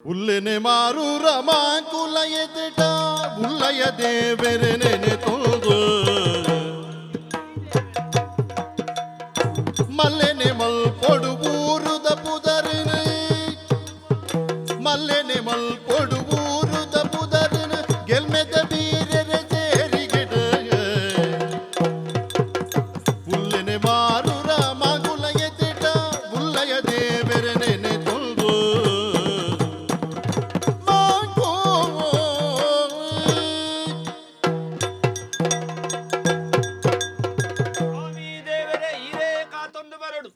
ಉಲ್ಲೆನೆ ಮಾರೂರ ಮಾಂಕುಲ ಎದುಟ ಉಲ್ಲಯ ದೇವೆರೆನೆ ತೊಂದು ಮಲ್ಲೆನೆ ಮಲ್ಪೊಡು ಊರುದ ಪುದರಿನ ಮಲ್ಲೆನೆ ಮಲ್ಪೊಡು ಊರುದ ಪುದರಿನ ಗೆಲ್ಮೆದ ಬೀರೆರೆ ಜೇರಿಗಿಡ ಉಲ್ಲೆನೆ ಮಾರುರ ಮಾಗುಲ ಎದುಟ ಉಲ್ಲಯ ದೇವೆರೆನೆ ತೊಂದು ಮಾಂಕೋ. ಸ್ವಾಮಿ ದೇವರೇ, ಇರೇ ಕಾತೊಂದು ಬರಡು.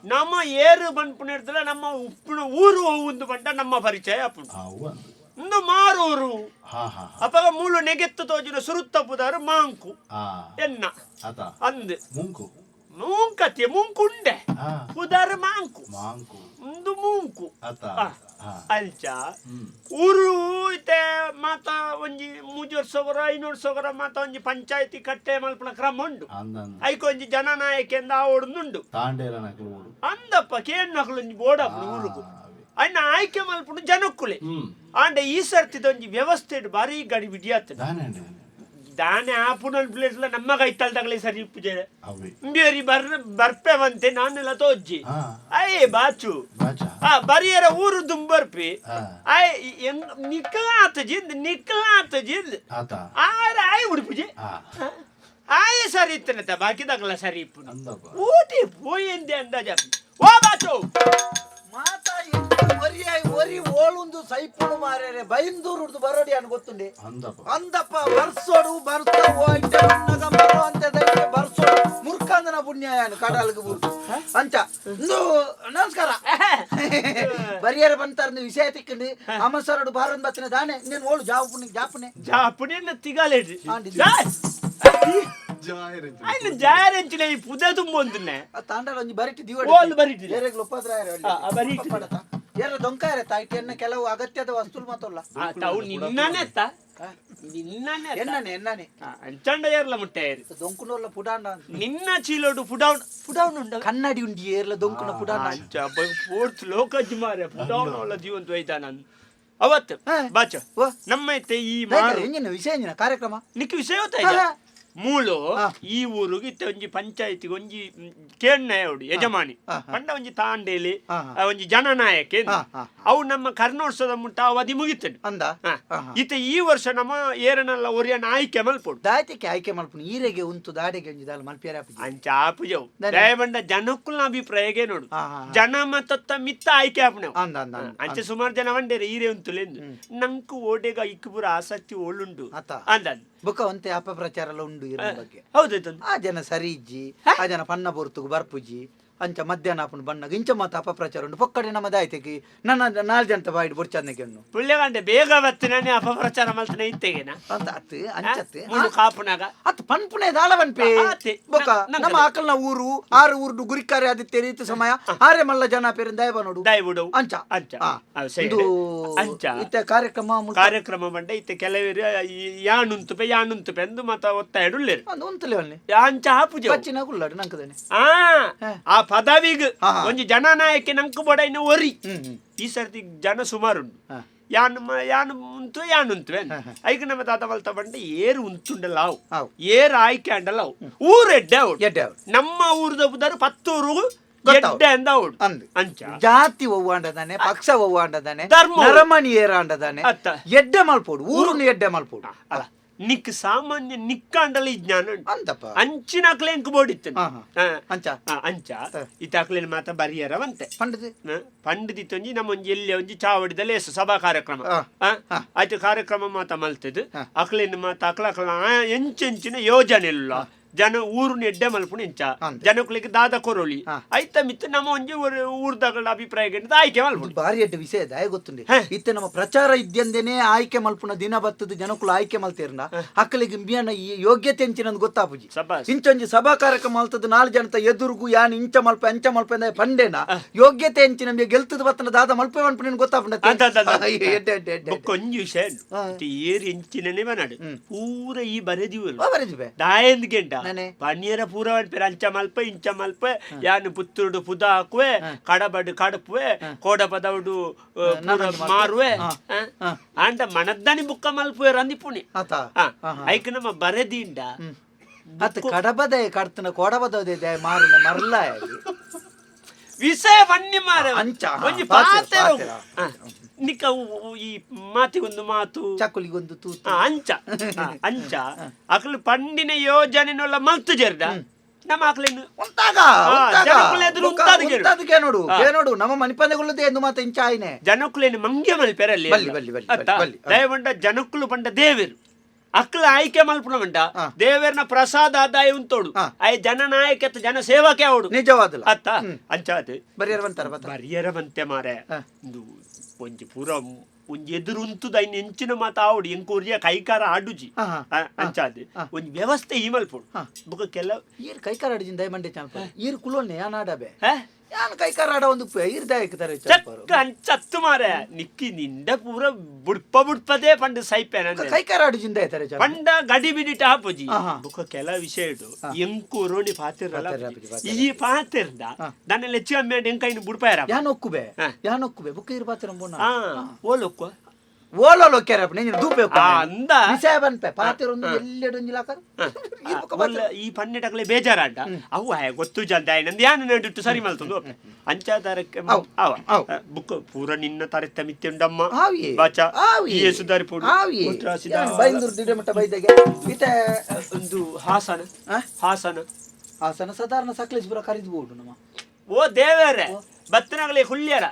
ನಮ್ಮ ಏರು ಪನ್ಪುನ ನಮ್ಮ ಉಪ್ಪಿನ ಊರು ಒಂದು ಪಂಡ ನಮ್ಮ ಪರಿಚಯ ಅಪ್ಪುಂಡು. ಇಂದು ಮಾರೂರು. ಅಪಗ ಮೂಲು ನೆಗೆತ್ತು ತೋಜಿನ ಸುರುತ್ತ ಪುದಾರು ಮಾಂಕು ಎನ್ನ ಅಂದ್ ಮುಂಕು. ಮೂಂಕತಿ ಮೂಂಕುಂಡೆ ಪುದಾರು ಮಾಂಕು. ಮಾಂಕು. ಒಂದು ಮೂಂಕು. ಅತ. ಅಂಚ ಊರು ಇತ್ತೆ ಮಾತ ಒಂಜಿ 3 ವರ್ಷ 5 ವರ್ಷ ಮಾತ ಒಂಜಿ ಪಂಚಾಯತಿ ಕಟ್ಟೆ ಮಲ್ಪುನ ಕ್ರಮ ಉಂಡು. ಐಕ್ ಒಂಜಿ ಜನನಾಯಕೆಂದ ಆವೊಡುಂದುಂಡು. ತಾಂಡೇರ ನಕಲು ಓಡು. ಅಂದಪ್ಪ ಕೇಣ್ಣಕ್ಲು ಒಂಜಿ ಬೋಡಪ್ಪು ಊರುಗು ಅಣ್ಣ ಆಯ್ಕೆ ಮಲ್ಪುಂಡು ಜನಕ್ಕುಲೆ. ಆಂಡ ಈ ಸರ್ತಿದ ಒಂಜಿ ವ್ಯವಸ್ಥೆ ಬಾರಿ ಗಡಿ ಬಿಡಿಯಾತದೆ. ದಾನೆ. ದಾನೆ ಆಪುನಲ್ ಪ್ಲೇಸ್ಲ ನಮ್ಮ ಕೈತಲ್ದಾಗಲೇ ಸರಿ ಇಪ್ಪುಜೆ. ಅವೇ. ಇಂಬೇರಿ ಬರ್ ಬರ್ಪೆ ಬಂತೆ ನಾನೆಲ್ಲ ತೋಜ್ಜಿ. ಅಯ್ಯೇ ಬಾಚು. ಬಾಚ. ಆ ಬರಿಯರ ಊರು ದುಂಬರ್ಪಿ. ಆಯ್ ಎಂಗ್ ನಿಕ್ಕಲ ಆತ ಜಿಂದ್ ನಿಕ್ಕಲ ಆತ ಜಿಂದ್. ಆತ. ಆರ ಆಯ್ ಉಡುಪುಜೆ. ಆಯ್ ಸರಿ ಇತ್ತನತ ಬಾಕಿದಾಗಲ ಸರಿ ಇಪ್ಪುನು. ಅಂದಪ್ಪ. ಊಟಿ ಪೋಯೆಂದೆ ಅಂದಾಜ ಓ ಬಾಚು. ಮಾತಾ ಒರಿಯಾಯ್ ಒರಿ ಓಳುಂದು ಸೈಪುಡು ಮಾರ್ಯಾರೆ ಬೈಂದೂರುಡ್ದು ಬರೋಡಿ ಅನ್ ಗೊತ್ತುಂಡೆ. ಅಂದಪ್ಪ. ಅಂದಪ್ಪ ಬರ್ಸೋಡು ಬರ್ಸ ಓಯ್ತೆ ಒನ್ನಗ ಮರೋ ಅಂತ ದೈತೆ ಬರ್ಸೋಡು ಮುರ್ಕಂದನ ಪುಣ್ಯಾಯನು ಕಡಲ್ಗೆ ಬೂರ್ದು ಅಂಚ ಇಂದು ನಮಸ್ಕಾರ ಬರಿಯರ ಬಂತಾರ ವಿಷಯ ತಿಕ್ಕಂಡು ಅಮಸರಡು ಬಾರನ್ ಬತ್ತಿನ ದಾನೆ ನೀನು ಓಳು ಜಾಪುನಿ ಜಾಪುನೆ. ಜಾಪುನೆ ತಿಗಾಲೇಡ್ರಿ. ಆಂಡಿ. ಆಯ್ನ ಜಾಯರೆಂಚಿನ ಈ ಪುದೆ ತುಂಬೊಂದುನ್ನೆ. ಆ ತಾಂಡಲ ಒಂಜಿ ಬರಿಟಿ ದಿವಡ. ಓಲ್ ಬರಿಟಿ. ಏರೆಗ್ಲ ಉಪದ್ರ. ಆ, ಬರಿಟಿ. ಏರ ದೊಂಕಾಯರೆ ತಾಯ್ಟಿ ಎನ್ನ ಕೆಲವು ಅಗತ್ಯದ ವಸ್ತುలు ಮಾತಲ್ಲ. ಆ ತಾವು ನಿನ್ನನೆ ತ ನಿನ್ನನೆ ತ. ಎನ್ನನೆ ಎನ್ನನೆ. ಆ, ಅಂಚಂಡ ಏರ್ಲ ಮುಟ್ಟೆ ದೊಂಕುನೋಲ್ಲ ಪುಡಾಂಡ. ನಿನ್ನ ಚೀಲೋಡು ಪುಡೌನ್ ಪುಡೌನ್ ಉಂಡ. ಕನ್ನಡಿ ಉಂಡಿ ಏರ್ಲ ದೊಂಕುನ ಪುಡಾಂಡ. ಅಂಚ ಪೋರ್ತ್ ಲೋಕಜ್ಜಿ ಮಾರೆ ಪುಡೌನ್ ಒಳ್ಳ ಜೀವಂತ ಒಯ್ತಾ ನಾನು ಅವತ್ತು. ಬಾಚ. ಓ. ನಮ್ಮ ಇತ್ತೆ ಈ ಮಾರು ಎಂಜಿನ ವಿಷಯ ಎಂಜಿನ ಕಾರ್ಯಕ್ರಮ? ನಿಕ್ ವಿಷಯ ಗೊತ್ತಾ? ಮೂಲು ಈ ಊರುಗೆ ಇತ್ತೆ ಒಂಜಿ ಪಂಚಾಯತಿಗೆ ಒಂಜಿ ಕೇಣ್ಣ ಉಂಡು ಯಜಮಾನಿ. ಹಾ, ಹಾ. ಪಂಡ ಒಂಜಿ ತಾಂಡೇಲಿ ಹಾ, ಹಾ. ಒಂಜಿ ಜನನಾಯಕ. ಹಾ, ಹಾ. ಅವು ನಮ್ಮ ಕರ್ನೋತ್ಸವದ ಮುಟ್ಟ ಅವಧಿ ಮುಗಿತದೆ. ಅಂದ. ಹಾ, ಹಾ. ಇತ್ತೆ ಈ ವರ್ಷ ನಮ್ಮ ಏರನೆಲ್ಲ ಒರಿಯನ ಆಯ್ಕೆ ಮಲ್ಪೊಡು. ದಾತಿಕೆ ಆಯ್ಕೆ ಮಲ್ಪುನು ಈರೆಗೆ ಉಂತು ದಾಡೆಗೆ ಒಂಜಿ ದಾಲ ಮಲ್ಪಿಯರ ಆಪುಜಿ? ಅಂಚ ಆಪುಜವು. ದಾನೆ? ದಯಬಂಡ ಜನಕ್ಕುಲ್ನ ಅಭಿಪ್ರಾಯಗೆ ನೋಡು. ಹಾ, ಹಾ, ಹಾ. ಜನ ಮತತ್ತ ಮಿತ್ತ ಆಯ್ಕೆ ಆಪುನವು. ಅಂದ ಅಂದ ಅಂದ. ಅಂಚೆ ಸುಮಾರು ಜನ ವಂಡೇರೆ ಈರೆ ಉಂತುಲೆಂದು ನಂಕು ಓಡೆಗ ಇಕ್ಕು ಪೂರ ಆಸಕ್ತಿ ಓಳುಂಡು. ಅತ್ತ. ಅಂದ. ಬುಕ್ಕ ಒಂತೆ ಅಪಪ್ರಚಾರ ಎಲ್ಲ ಉಂಡು ಇರ ಬಗ್ಗೆ. ಹೌದಾಯ್ತು. ಆ ಜನ ಸರಿ ಇಜ್ಜಿ, ಆ ಜನ ಪನ್ನ ಪೊರ್ತುಗು ಬರ್ಪುಜಿ ಅಂಚ ಮಧ್ಯಾಹ್ನ ಆಪುಂಡು ಬಣ್ಣಗ ಇಂಚ ಮಾತ ಅಪಪ್ರಚಾರ ಉಂಡು ಪೊಕ್ಕಡೆ ನಮ್ಮ ದಾಯ್ತೆಗೆ ನನ್ನ ನಾಲ್ ಜನತ ಬಾಯಿಡ್ ಬೊಡ್ಚಂದಕ್ಕೆ ಉಂಡು. ಪುಳ್ಳೆಗಂಡೆ ಬೇಗ ಬತ್ತಿನೇ ಅಪಪ್ರಚಾರ ಮಲ್ತನೆ ಇತ್ತೆಗೆನ. ಅಂತ ಅತ್ತು ಅಂಚತ್ತು. ಮುಳ್ಳು ಕಾಪುನಾಗ. ಅತ್ ಪನ್ಪುನೆ ದಾಲ ಪನ್ಪೆ. ಆತೆ. ಬೊಕ್ಕ ನಮ್ಮ ಆಕಲ್ನ ಊರು ಆರು ಊರುಡು ಗುರಿಕಾರೆ ಆದಿತ್ತೇರಿ ಇತ್ತು ಸಮಯ ಆರೆ ಮಲ್ಲ ಜನ ಪೇರು ದಯವ ನೋಡು. ದಯವುಡು. ಅಂಚ. ಅಂಚ. ಸರಿ. ಇದು ಅಂಚ. ಇತ್ತೆ ಕಾರ್ಯಕ್ರಮ ಮುಲ್ಪ. ಕಾರ್ಯಕ್ರಮ ಬಂಡ ಇತ್ತೆ ಕೆಲವರು ಯಾನುಂತುಪೆ ಯಾನುಂತುಪೆ ಅಂದು ಮತ ಒತ್ತಾಯ ಉಳ್ಳೇರು. ಅಂದ್ ಉಂತಲೆ ಒಲ್ಲೆ. ಅಂಚ ಆಪುಜೆ. ಬಚ್ಚಿನ ಗುಲ್ಲಾಡು ನಂಕದನೆ. ಆ ಆ ಪದವಿಗ್ ಒಂಜಿ ಜನನಾಯಕೆ ನಂಕು ಬೊಡ ಇನ್ನು ಒರಿ. ಹ್ಮ್ ಹ್ಮ್. ಈ ಸರ್ತಿ ಜನ ಸುಮಾರುಂಡು. ಯಾನು ಯಾನು ಉಂತು ಯಾನು ಉಂತುವೆ ಐಕ್ ನಮ್ಮ ತಾತ ಮಲ್ತ ಬಂಡ ಏರು ಉಂತುಂಡಲ್ಲ ಅವು. ಆವು. ಏರು ಆಯ್ಕೆ ಅಂಡಲ್ಲ ಅವು ಊರು ಎಡ್ಡೆ ಅವು. ಎಡ್ಡೆ ಅವು. ನಮ್ಮ ಊರುದ ಬುದಾರು ಪತ್ತೂರು ಗೊತ್ತಾವು. ಎಡ್ಡೆ ಅಂದ ಅವಳು. ಅಂದ್. ಅಂಚ. ಜಾತಿ ಒವ್ವಾಂಡದಾನೆ ಪಕ್ಷ ಒವ್ವಾಂಡದಾನೆ ಧರ್ಮ. ನರಮಣಿ ಏರಾಂಡದಾನೆ ಅತ್ತ. ಎಡ್ಡೆ ಮಲ್ಪೋಡು ಊರುನು ಎಡ್ಡೆ ಮಲ್ಪೋಡು. ಅಲ್ಲ ನಿಕ್ ಸಾಮಾನ್ಯ ನಿಕ್ಕಾಂಡಲ ಈ ಜ್ಞಾನ ಉಂಟು. ಅಂತಪ್ಪ. ಅಂಚಿನ ಅಕ್ಲೆ ಎಂಕ್ ಬೋಡಿತ್ತು. ಹಾ, ಹಾ. ಅಂಚ. ಅಂಚ ಇತ್ತಾಕ್ಲೇನ್ ಮಾತ ಬರಿಯರವಂತೆ. ಪಂಡದು. ಪಂಡದಿತ್ತೊಂಜಿ ನಮ್ಮ ಒಂಜಿ ಎಲ್ಲಿ ಒಂಜಿ ಚಾವಡಿದ ಲೇಸು ಸಭಾ ಕಾರ್ಯಕ್ರಮ. ಆಯ್ತು ಕಾರ್ಯಕ್ರಮ ಮಾತ ಮಲ್ತದು. ಅಕ್ಲೇನ್ ಮಾತ ಅಕ್ಲ ಅಕ್ಲ ಎಂಚೆಂಚಿನ ಯೋಜನೆ ಇಲ್ಲ ಜನ ಊರುನ ಎಡ್ಡೆ ಮಲ್ಪುಣ ಎಂಚ ಅಂದ್. ಜನಕ್ಕುಲಿಗೆ ದಾದ ಕೊರೊಲಿ ಐತ ಮಿತ್ತು ನಮ್ಮ ಒಂಜಿ ಊರ್ದಗಳ ಅಭಿಪ್ರಾಯ ಆಯ್ಕೆ ಮಲ್ಪುಂಡು. ಭಾರಿ ಎಡ್ಡೆ ವಿಷಯ ದಾಯ ಗೊತ್ತುಂಡೆ. ಇತ್ತೆ ನಮ್ಮ ಪ್ರಚಾರ ಇದ್ಯಂದೇನೆ ಆಯ್ಕೆ ಮಲ್ಪುನ ದಿನ ಬತ್ತದ ಜನಕುಲು ಆಯ್ಕೆ ಮಲ್ತೇರ್ನ ಅಕ್ಕಲಿಗೆ ಇಂಬಿಯನ ಈ ಯೋಗ್ಯತೆ ಎಂಚಿನಂದ್ ಗೊತ್ತಾಪುಜಿ. ಸಬಾಸ್. ಇಂಚೊಂಜಿ ಸಭಾ ಕಾರ್ಯಕ್ರಮ ಮಲ್ತದ ನಾಲ್ ಜನತ ಎದುರುಗು ಯಾನ್ ಇಂಚ ಮಲ್ಪ ಅಂಚ ಮಲ್ಪ ಅಂದ ಪಂಡೇನ ಯೋಗ್ಯತೆ ಎಂಚಿನ ನಮ್ಗೆ ಗೆಲ್ತದ ಬತ್ತನ ದಾದ ಮಲ್ಪ ಪನ್ಪುನ ಗೊತ್ತಾಪುಂಡ. ಅಂದ, ಅಂದ, ಅಂದ. ಎಡ್ಡೆ ಎಡ್ಡೆ ಎಡ್ಡೆ. ಬೊಕ್ಕ ಒಂಜಿ ವಿಷಯ ಉಂಟು. ಇತ್ತೆ ಏರ್ ಎಂಚಿನನೆ ಬನಾಡು ಪೂರ ಈ ಬರೆದಿವಲ್ಲ. ಬರೆದಿವೆ. ದಾಯಂದ್ ಗೆಂಡ ಪನಿಯರ ಪೂರ ಪನ್ಪೆರ್ ಅಂಚ ಮಲ್ಪ ಇಂಚ ಮಲ್ಪ ಯಾನ್ ಪುತ್ತೂರುಡು ಪುದ ಹಾಕುವೆ ಕಡಬಡು ಕಡಪುವೆ ಕೋಡಪದವುಡು ಮಾರುವೆ ಆಂಡ ಮನದ್ದಾನಿ ಬುಕ್ಕ ಮಲ್ಪುವೆರ್ ಅಂದಿಪುಣಿ ಐಕ್ ನಮ್ಮ ಬರೆದಿಂಡ ಅತ್ ಕಡಬದ ಕಡ್ತನ ಕೋಡಬದ ಮಾರುನ ಮರ್ಲ ವಿಷಯ ಬನ್ನಿ ಮಾರ ಅಂಚ ಒಂಜಿ ಪಾತೆರ ನಿಕ್ಕ ಈ ಮಾತಿಗೊಂದು ಮಾತು ಚಕ್ಕುಲಿಗೊಂದು ತೂತು ಅಂಚ ಅಂಚ ಅಕ್ಲು ಪಂಡಿನ ಯೋಜನೆನೊಲ್ಲ ಮಲ್ತು ಜೆರ್ದ ನಮ್ಮ ಅಕ್ಲೇನು ಉಂತಾಗ ನೋಡು ನೋಡು ನಮ್ಮ ಮನಿಪಂದೆಗೊಳ್ಳದೆ ಎಂದು ಮಾತ ಇಂಚ ಆಯ್ನೆ ಜನಕುಲೇನು ಮಂಗ್ಯ ಮಲ್ಪೆರಲ್ಲಿ ಬಲ್ಲಿ ಬಲ್ಲಿ ಬಲ್ಲಿ ದಯವಂಡ ಜನಕುಲು ಪಂಡ ದೇವರು ಅಕ್ಲ ಆಯ್ಕೆ ಮಲ್ಪುನ ಮಂಡ ದೇವರನ ಪ್ರಸಾದ ಆದಾಯ ಉಂತೋಡು ಆಯ್ ಜನನಾಯಕ ಜನ ಸೇವಕೆ ಅವಡು ನಿಜವಾದಲ್ಲ ಅತ್ತ ಅಂಚಾದ ಬರಿಯರ ಬಂತಾರ ಬರಿಯರ ಬಂತೆ ಮಾರೆ ಒಂಜಿ ಪೂರ ಒಂಜಿ ಎದುರು ಉಂತುದ ಐನ್ ಎಂಚಿನ ಮಾತ ಆವಡು ಎಂಕೂರಿಯ ಕೈಕಾರ ಆಡುಜಿ ಅಂಚಾದ ಒಂಜಿ ವ್ಯವಸ್ಥೆ ಈ ಮಲ್ಪೊಡು ಬೊಕ ಕೆಲ ಈರ್ ಕೈಕಾರ ಆಡುಜಿನ ದಯಮಂಡೆ ಚಾಂಪ ಈರ್ ಕುಲೋನೆ ಯಾನ್ ಆಡಬೆ ಯಾನ್ ಕೈಕಾರ ಆಡ ಒಂದು ಈರ್ ದಾಯಕ ತರ ಚಕ್ಕ ಅಂಚತ್ತು ಮಾರೆ ನಿಕ್ಕಿ ನಿಂದ ಪೂರ ಬುಡ್ಪ ಬುಡ್ಪದೇ ಪಂಡ ಸೈಪೆ ಕೈಕಾರ ಆಡುಜಿನ ದಯ ತರ ಪಂಡ ಗಡಿ ಬಿಡಿಟ ಹಾಪುಜಿ ಬೊಕ ಕೆಲ ವಿಷಯ ಇಡು ಎಂಕೂರೋಣಿ ಪಾತಿರಲ್ಲ ಈ ಪಾತಿರ್ದ ನನ್ನ ಲೆಚ್ಚು ಅಮ್ಮೆ ಎಂಕೈನು ಬುಡ್ಪಾಯರ ಯಾನ್ ಒಕ್ಕುಬೆ ಯಾನ್ ಒಕ್ಕುಬೆ ಬುಕ್ಕ ಇರ್ ಪಾತಿರ ಬೋಣ ಓಲೊಕ್ಕ ಓಲೋ ಲೊಕ್ಕೆರಪ್ಪ ನೀನು ದೂಪೆ ಅಂದ ವಿಷಯ ಬನ್ಪೆ ಪಾತಿರೊಂದು ಎಲ್ಲೆಡೊಂಜಿ ಲಾಕರ್ ಈ ಪನ್ನೆಟಕ್ಲೆ ಬೇಜಾರಾಂಡ ಅವು ಆಯ ಗೊತ್ತು ಜಲ್ದ ಆಯ್ನಂದು ಯಾನ್ ನಡುಟ್ಟು ಸರಿ ಮಲ್ತೊಂದು ಅಂಚಾದಾರಕ್ಕೆ ಅವ ಬುಕ್ ಪೂರ ನಿನ್ನ ತರೆತ್ತ ಮಿತ್ತೆಂಡಮ್ಮ ಬಾಚಾ ಸುಧಾರಿ ಪೋಡು ಬೈಂದೂರು ದಿಡಮಟ್ಟ ಬೈದಗೆ ಇತ್ತೆ ಒಂದು ಹಾಸನ ಹಾಸನ ಹಾಸನ ಸಾಧಾರಣ ಸಕಲೇಶಪುರ ಕರಿದು ಬೋಡು ನಮ್ಮ ಓ ದೇವರೇ ಬತ್ತನಗಲೇ ಹುಲ್ಯರ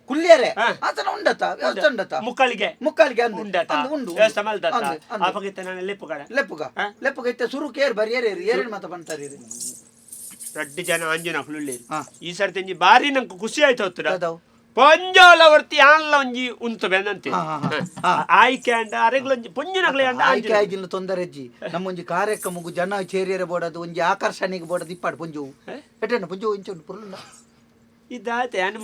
ಕುಲ್ಯರೆ ಆತನ ಉಂಡತ ವ್ಯವಸ್ಥೆ ಉಂಡತ ಮುಕ್ಕಳಿಗೆ ಮುಕ್ಕಳಿಗೆ ಉಂಡತ ಉಂಡು ವ್ಯವಸ್ಥೆ ಮಲ್ದತ ಆಪಗಿತ್ತ ನಾನು ಲೆಪ್ಪುಗಡ ಲೆಪ್ಪುಗ ಲೆಪ್ಪುಗ ಇತ್ತೆ ಸುರು ಕೇರ್ ಬರಿಯರೆ ಏರೇನು ಮಾತ ಬಂತಾರೆ ರಡ್ಡು ಜನ ಅಂಜುನ ಹುಳ್ಳಿ ಈ ಸರ್ತಿ ಒಂಜಿ ಬಾರಿ ನಂಗೆ ಖುಷಿ ಆಯ್ತು ಹೊತ್ತುಡ ಪೊಂಜೋಲ ವರ್ತಿ ಆನ್ಲ ಒಂಜಿ ಉಂತು ಬೆನ್ನಂತೆ ಆಯ್ಕೆ ಅಂಡ ಅರೆಗ್ಲೊಂಜಿ ಪೊಂಜಿನಗ್ಲೆ ಅಂಡ ಆಯ್ಕೆ ಆಯ್ದಿಲ್ಲ ತೊಂದರೆ ಅಜ್ಜಿ ನಮ್ಮೊಂಜಿ ಕಾರ್ಯಕ್ರಮಗು ಜನ ಚೇರಿಯರೆ ಬೋಡದು ಒಂಜಿ ಆಕರ್ಷಣೆಗೆ ಬೋಡದು ಇಪ್ಪಾಡು ಪೊಂಜು ಎಟ್ಟೆಣ್ಣ ಪೊಂಜು ಇಂಚ ಉಂಟು ಪುರ್ಲುಂಡ ಇದಾಯ್ತು ಯಾನ್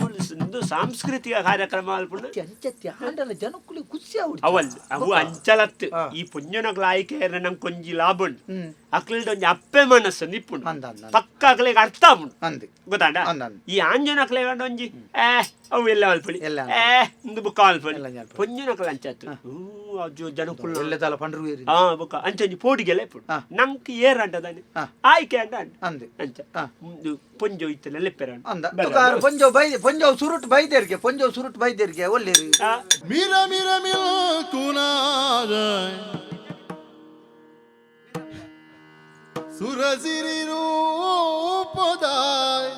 ಸಾಂಸ್ಕೃತಿಕ ಕಾರ್ಯಕ್ರಮ ಅಲ್ಪುಂಡು ಅಂಚತ್ತಿ ಆಂಡಲ ಜನಕ್ಕುಲಿ ಖುಷಿ ಆవుಡು ಅವಲ್ ಅವು ಅಂಚಲತ್ತು ಈ ಪೊಂಜನಗ್ಲ ಆಯ್ಕೆ ನಂಗೆ ಒಂಜಿ ಲಾಭ ಉಂಡು ಅಕ್ಲಿಲ್ದ ಒಂಜಿ ಅಪ್ಪೆ ಮನಸ್ಸು ನಿಪ್ಪುಂಡು ಪಕ್ಕ ಅಕ್ಲಿಗೆ ಅರ್ಥ ಆಪುಂಡು ಗೊತ್ತಾಂಡ ಈ ಆಂಜನಕ್ಲೆ ಒಂಜಿ ಅವು ಎಲ್ಲ ಅಲ್ಪಳಿ ಇಂದು ಬುಕ್ಕ ಅಲ್ಪಳಿ ಪೊಂಜನಕ್ಲ ಅಂಚತ್ತು ಜನಕ್ಕುಲು ಎಲ್ಲದಲ ಪಂಡ್ರು ಹಾ ಬುಕ್ಕ ಅಂಚ ಒಂಜಿ ಪೋಡಿಗೆಲ್ಲ ಇಪ್ಪುಂಡು ನಂಕ್ ಏರ್ ಅಂಟದಾನೆ ಆಯ್ಕೆ ಅಂಡ ಅಂದೆ ಅಂಚ ಪೊಂಜೋ ಇತ್ತಲ್ಲ ಲೆಪ್ಪೆರ ಅಂದ ಪೊಂಜೋ ಬೈ ಪೊಂಜೋ ಸುರುಟ್ ಬೈದೇರ್ಗೆ ಪೊಂಜೋ ಸುರುಟ್ ಬೈದೇರ್ಗೆ ಒಲ್ಲೇರಿ ಮೀರ ಮೀರ ಮಿಲ್ ಕುನಾರ ಸುರಸಿರಿ ರೂಪದಾಯ್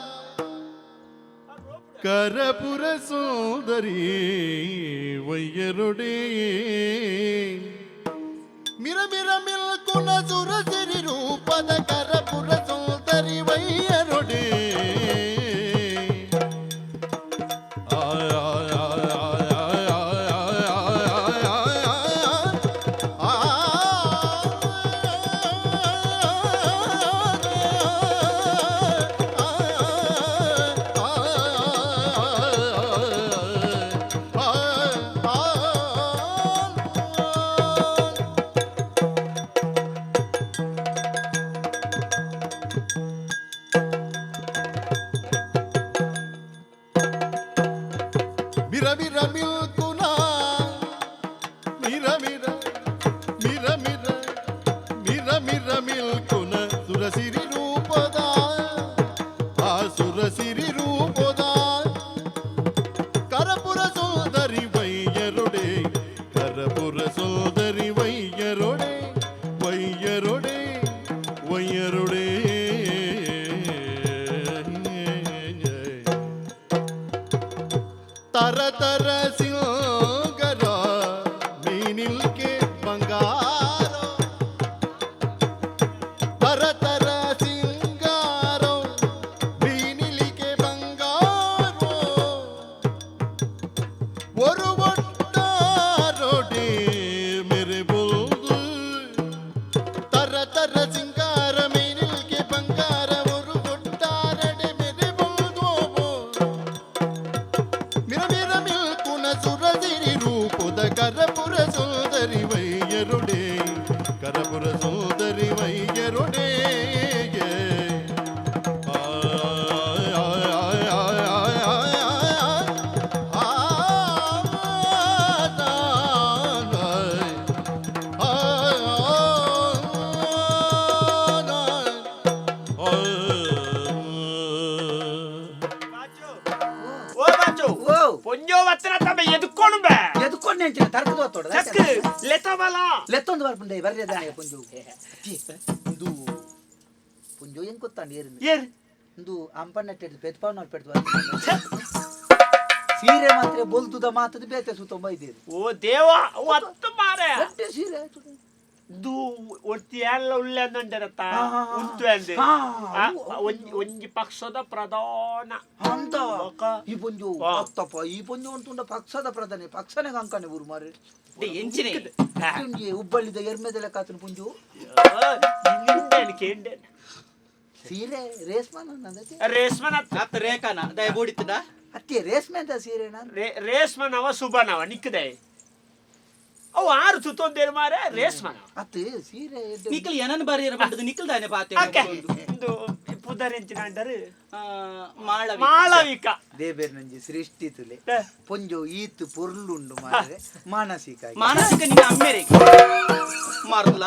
ಕರಪುರ ಸುಂದರಿ ವೈಯರುಡೇ ಮಿರ ಮಿರ ಮಿಲ್ ಕುನ ಸುರಸಿರಿ ರೂಪದ ಕರಪುರ ಸುಂದರಿ ವೈಯರುಡೇ ಕರಪುರ ಸುಂದರಿ ವೈಯರುಡೇ ಕರಪುರ ಸುಂದರಿ ವೈಯರುಡೇ. ತಬೆ ಎದುಕೊನು ಬೇ. ಎದ್ಕೊಂಡೆ ಅಂಚಿನ ತರ್ಕದ ಹೊತ್ತೋಡ. ಚಕ್ ಲೆತಬಲ. ಲೆತ್ತೊಂದು ಬರ್ಪುಂಡೆ ಬರ್ರೆ ದಾನೆ ಪುಂಜು. ಇಂದು ಪುಂಜು ಹೆಂಗ್ ಗೊತ್ತಾಂಡು ಏರಿಂದ? ಏರ್? ಇಂದು ಅಂಪಣ್ಣಟ್ಟೆಡ್ ಪೆತ್ಪಾವನ ಪೆಡ್ದು ಸೀರೆ ಮಾತ್ರ ಬೊಲ್ದುದ ಮಾತದ ಬೇತೆ ಸುತ್ತೊಂಬ ಇದ್ದೀರಿ. ಓ ದೇವ, ಒತ್ತು ಮಾರೆ. ಗಟ್ಟಿ ಸೀರೆ ಆಯ್ತು. ದು ಒತ್ತಿ ಎಲ್ಲ ಉಳ್ಳೆ ಅಂದಂಟರತ್ತ. ಹಾ, ಹಾ, ಹಾ. ಉಂತು ಅಂದೆ. ಹಾ, ಆ, ಅವು- ಒಂಜಿ ಒಂಜಿ ಪಕ್ಷದ ಪ್ರಧಾನ ಅಂತ. ಬೊಕ? ಈ ಪೊಂಜು. ಅತ್ತಪ್ಪ, ಈ ಪೊಂಜು ಉಂಟುಂಡ ಪಕ್ಷದ ಪ್ರಧಾನಿ, ಪಕ್ಷನೇ ಕಂಕಣೆ ಊರು ಮಾರಿ. ಎಂಚಿನೆ? ಒಂಜಿ ಹುಬ್ಬಳ್ಳಿದ ಎರ್ಮೆದೆಲೆ ಕಾತನ ಪುಂಜು. ನಿಂದೇನು ಕೇಂಡೆ? ಸೀರೆ ರೇಷ್ಮಾ ನನ್ನದಕ್ಕೆ. ರೇಷ್ಮನ. ಅತ್ತ ರೇಖಾನ ದಯ ಬೋಡಿತ್ತದ. ಅತ್ತೆ ರೇಷ್ಮೆ ಅಂತ ಸೀರೆ ನಾನು. ರೇಷ್ಮನವ ಸುಬನವ ನಿಕ್ಕದೆ ಅವು ಆರು ಸುತ್ತೊಂದೇರು ಮಾರೆ ರೇಷ್ಮನ. ಅತ್ತೆ ಸೀರೆ ನಿಖಲ್ ಏನನ್ ಬರೆಯರ ಬಂದದ್ದು ನಿಖಲ್ ದಾನೆ ಪಾತೆ. ಅಕ್ಕೆ ಇಂದು ಪುದರೆಂಚಿನ ಅಂಡರು? ಮಾಳವಿ. ಮಾಳವಿಕ. ದೇಬೇರ್ ನಂಜಿ ಸೃಷ್ಟಿ ತುಲೆ. ಹ. ಪೊಂಜು ಈತ್ ಪೊರ್ಲುಂಡು ಮಾರೆ ಮಾನಸಿಕ ಆಗಿ. ಮಾನಸಿಕ ನಿನ್ನ ಅಮ್ಮೆರೆ ಮಾರುಲ್ಲ.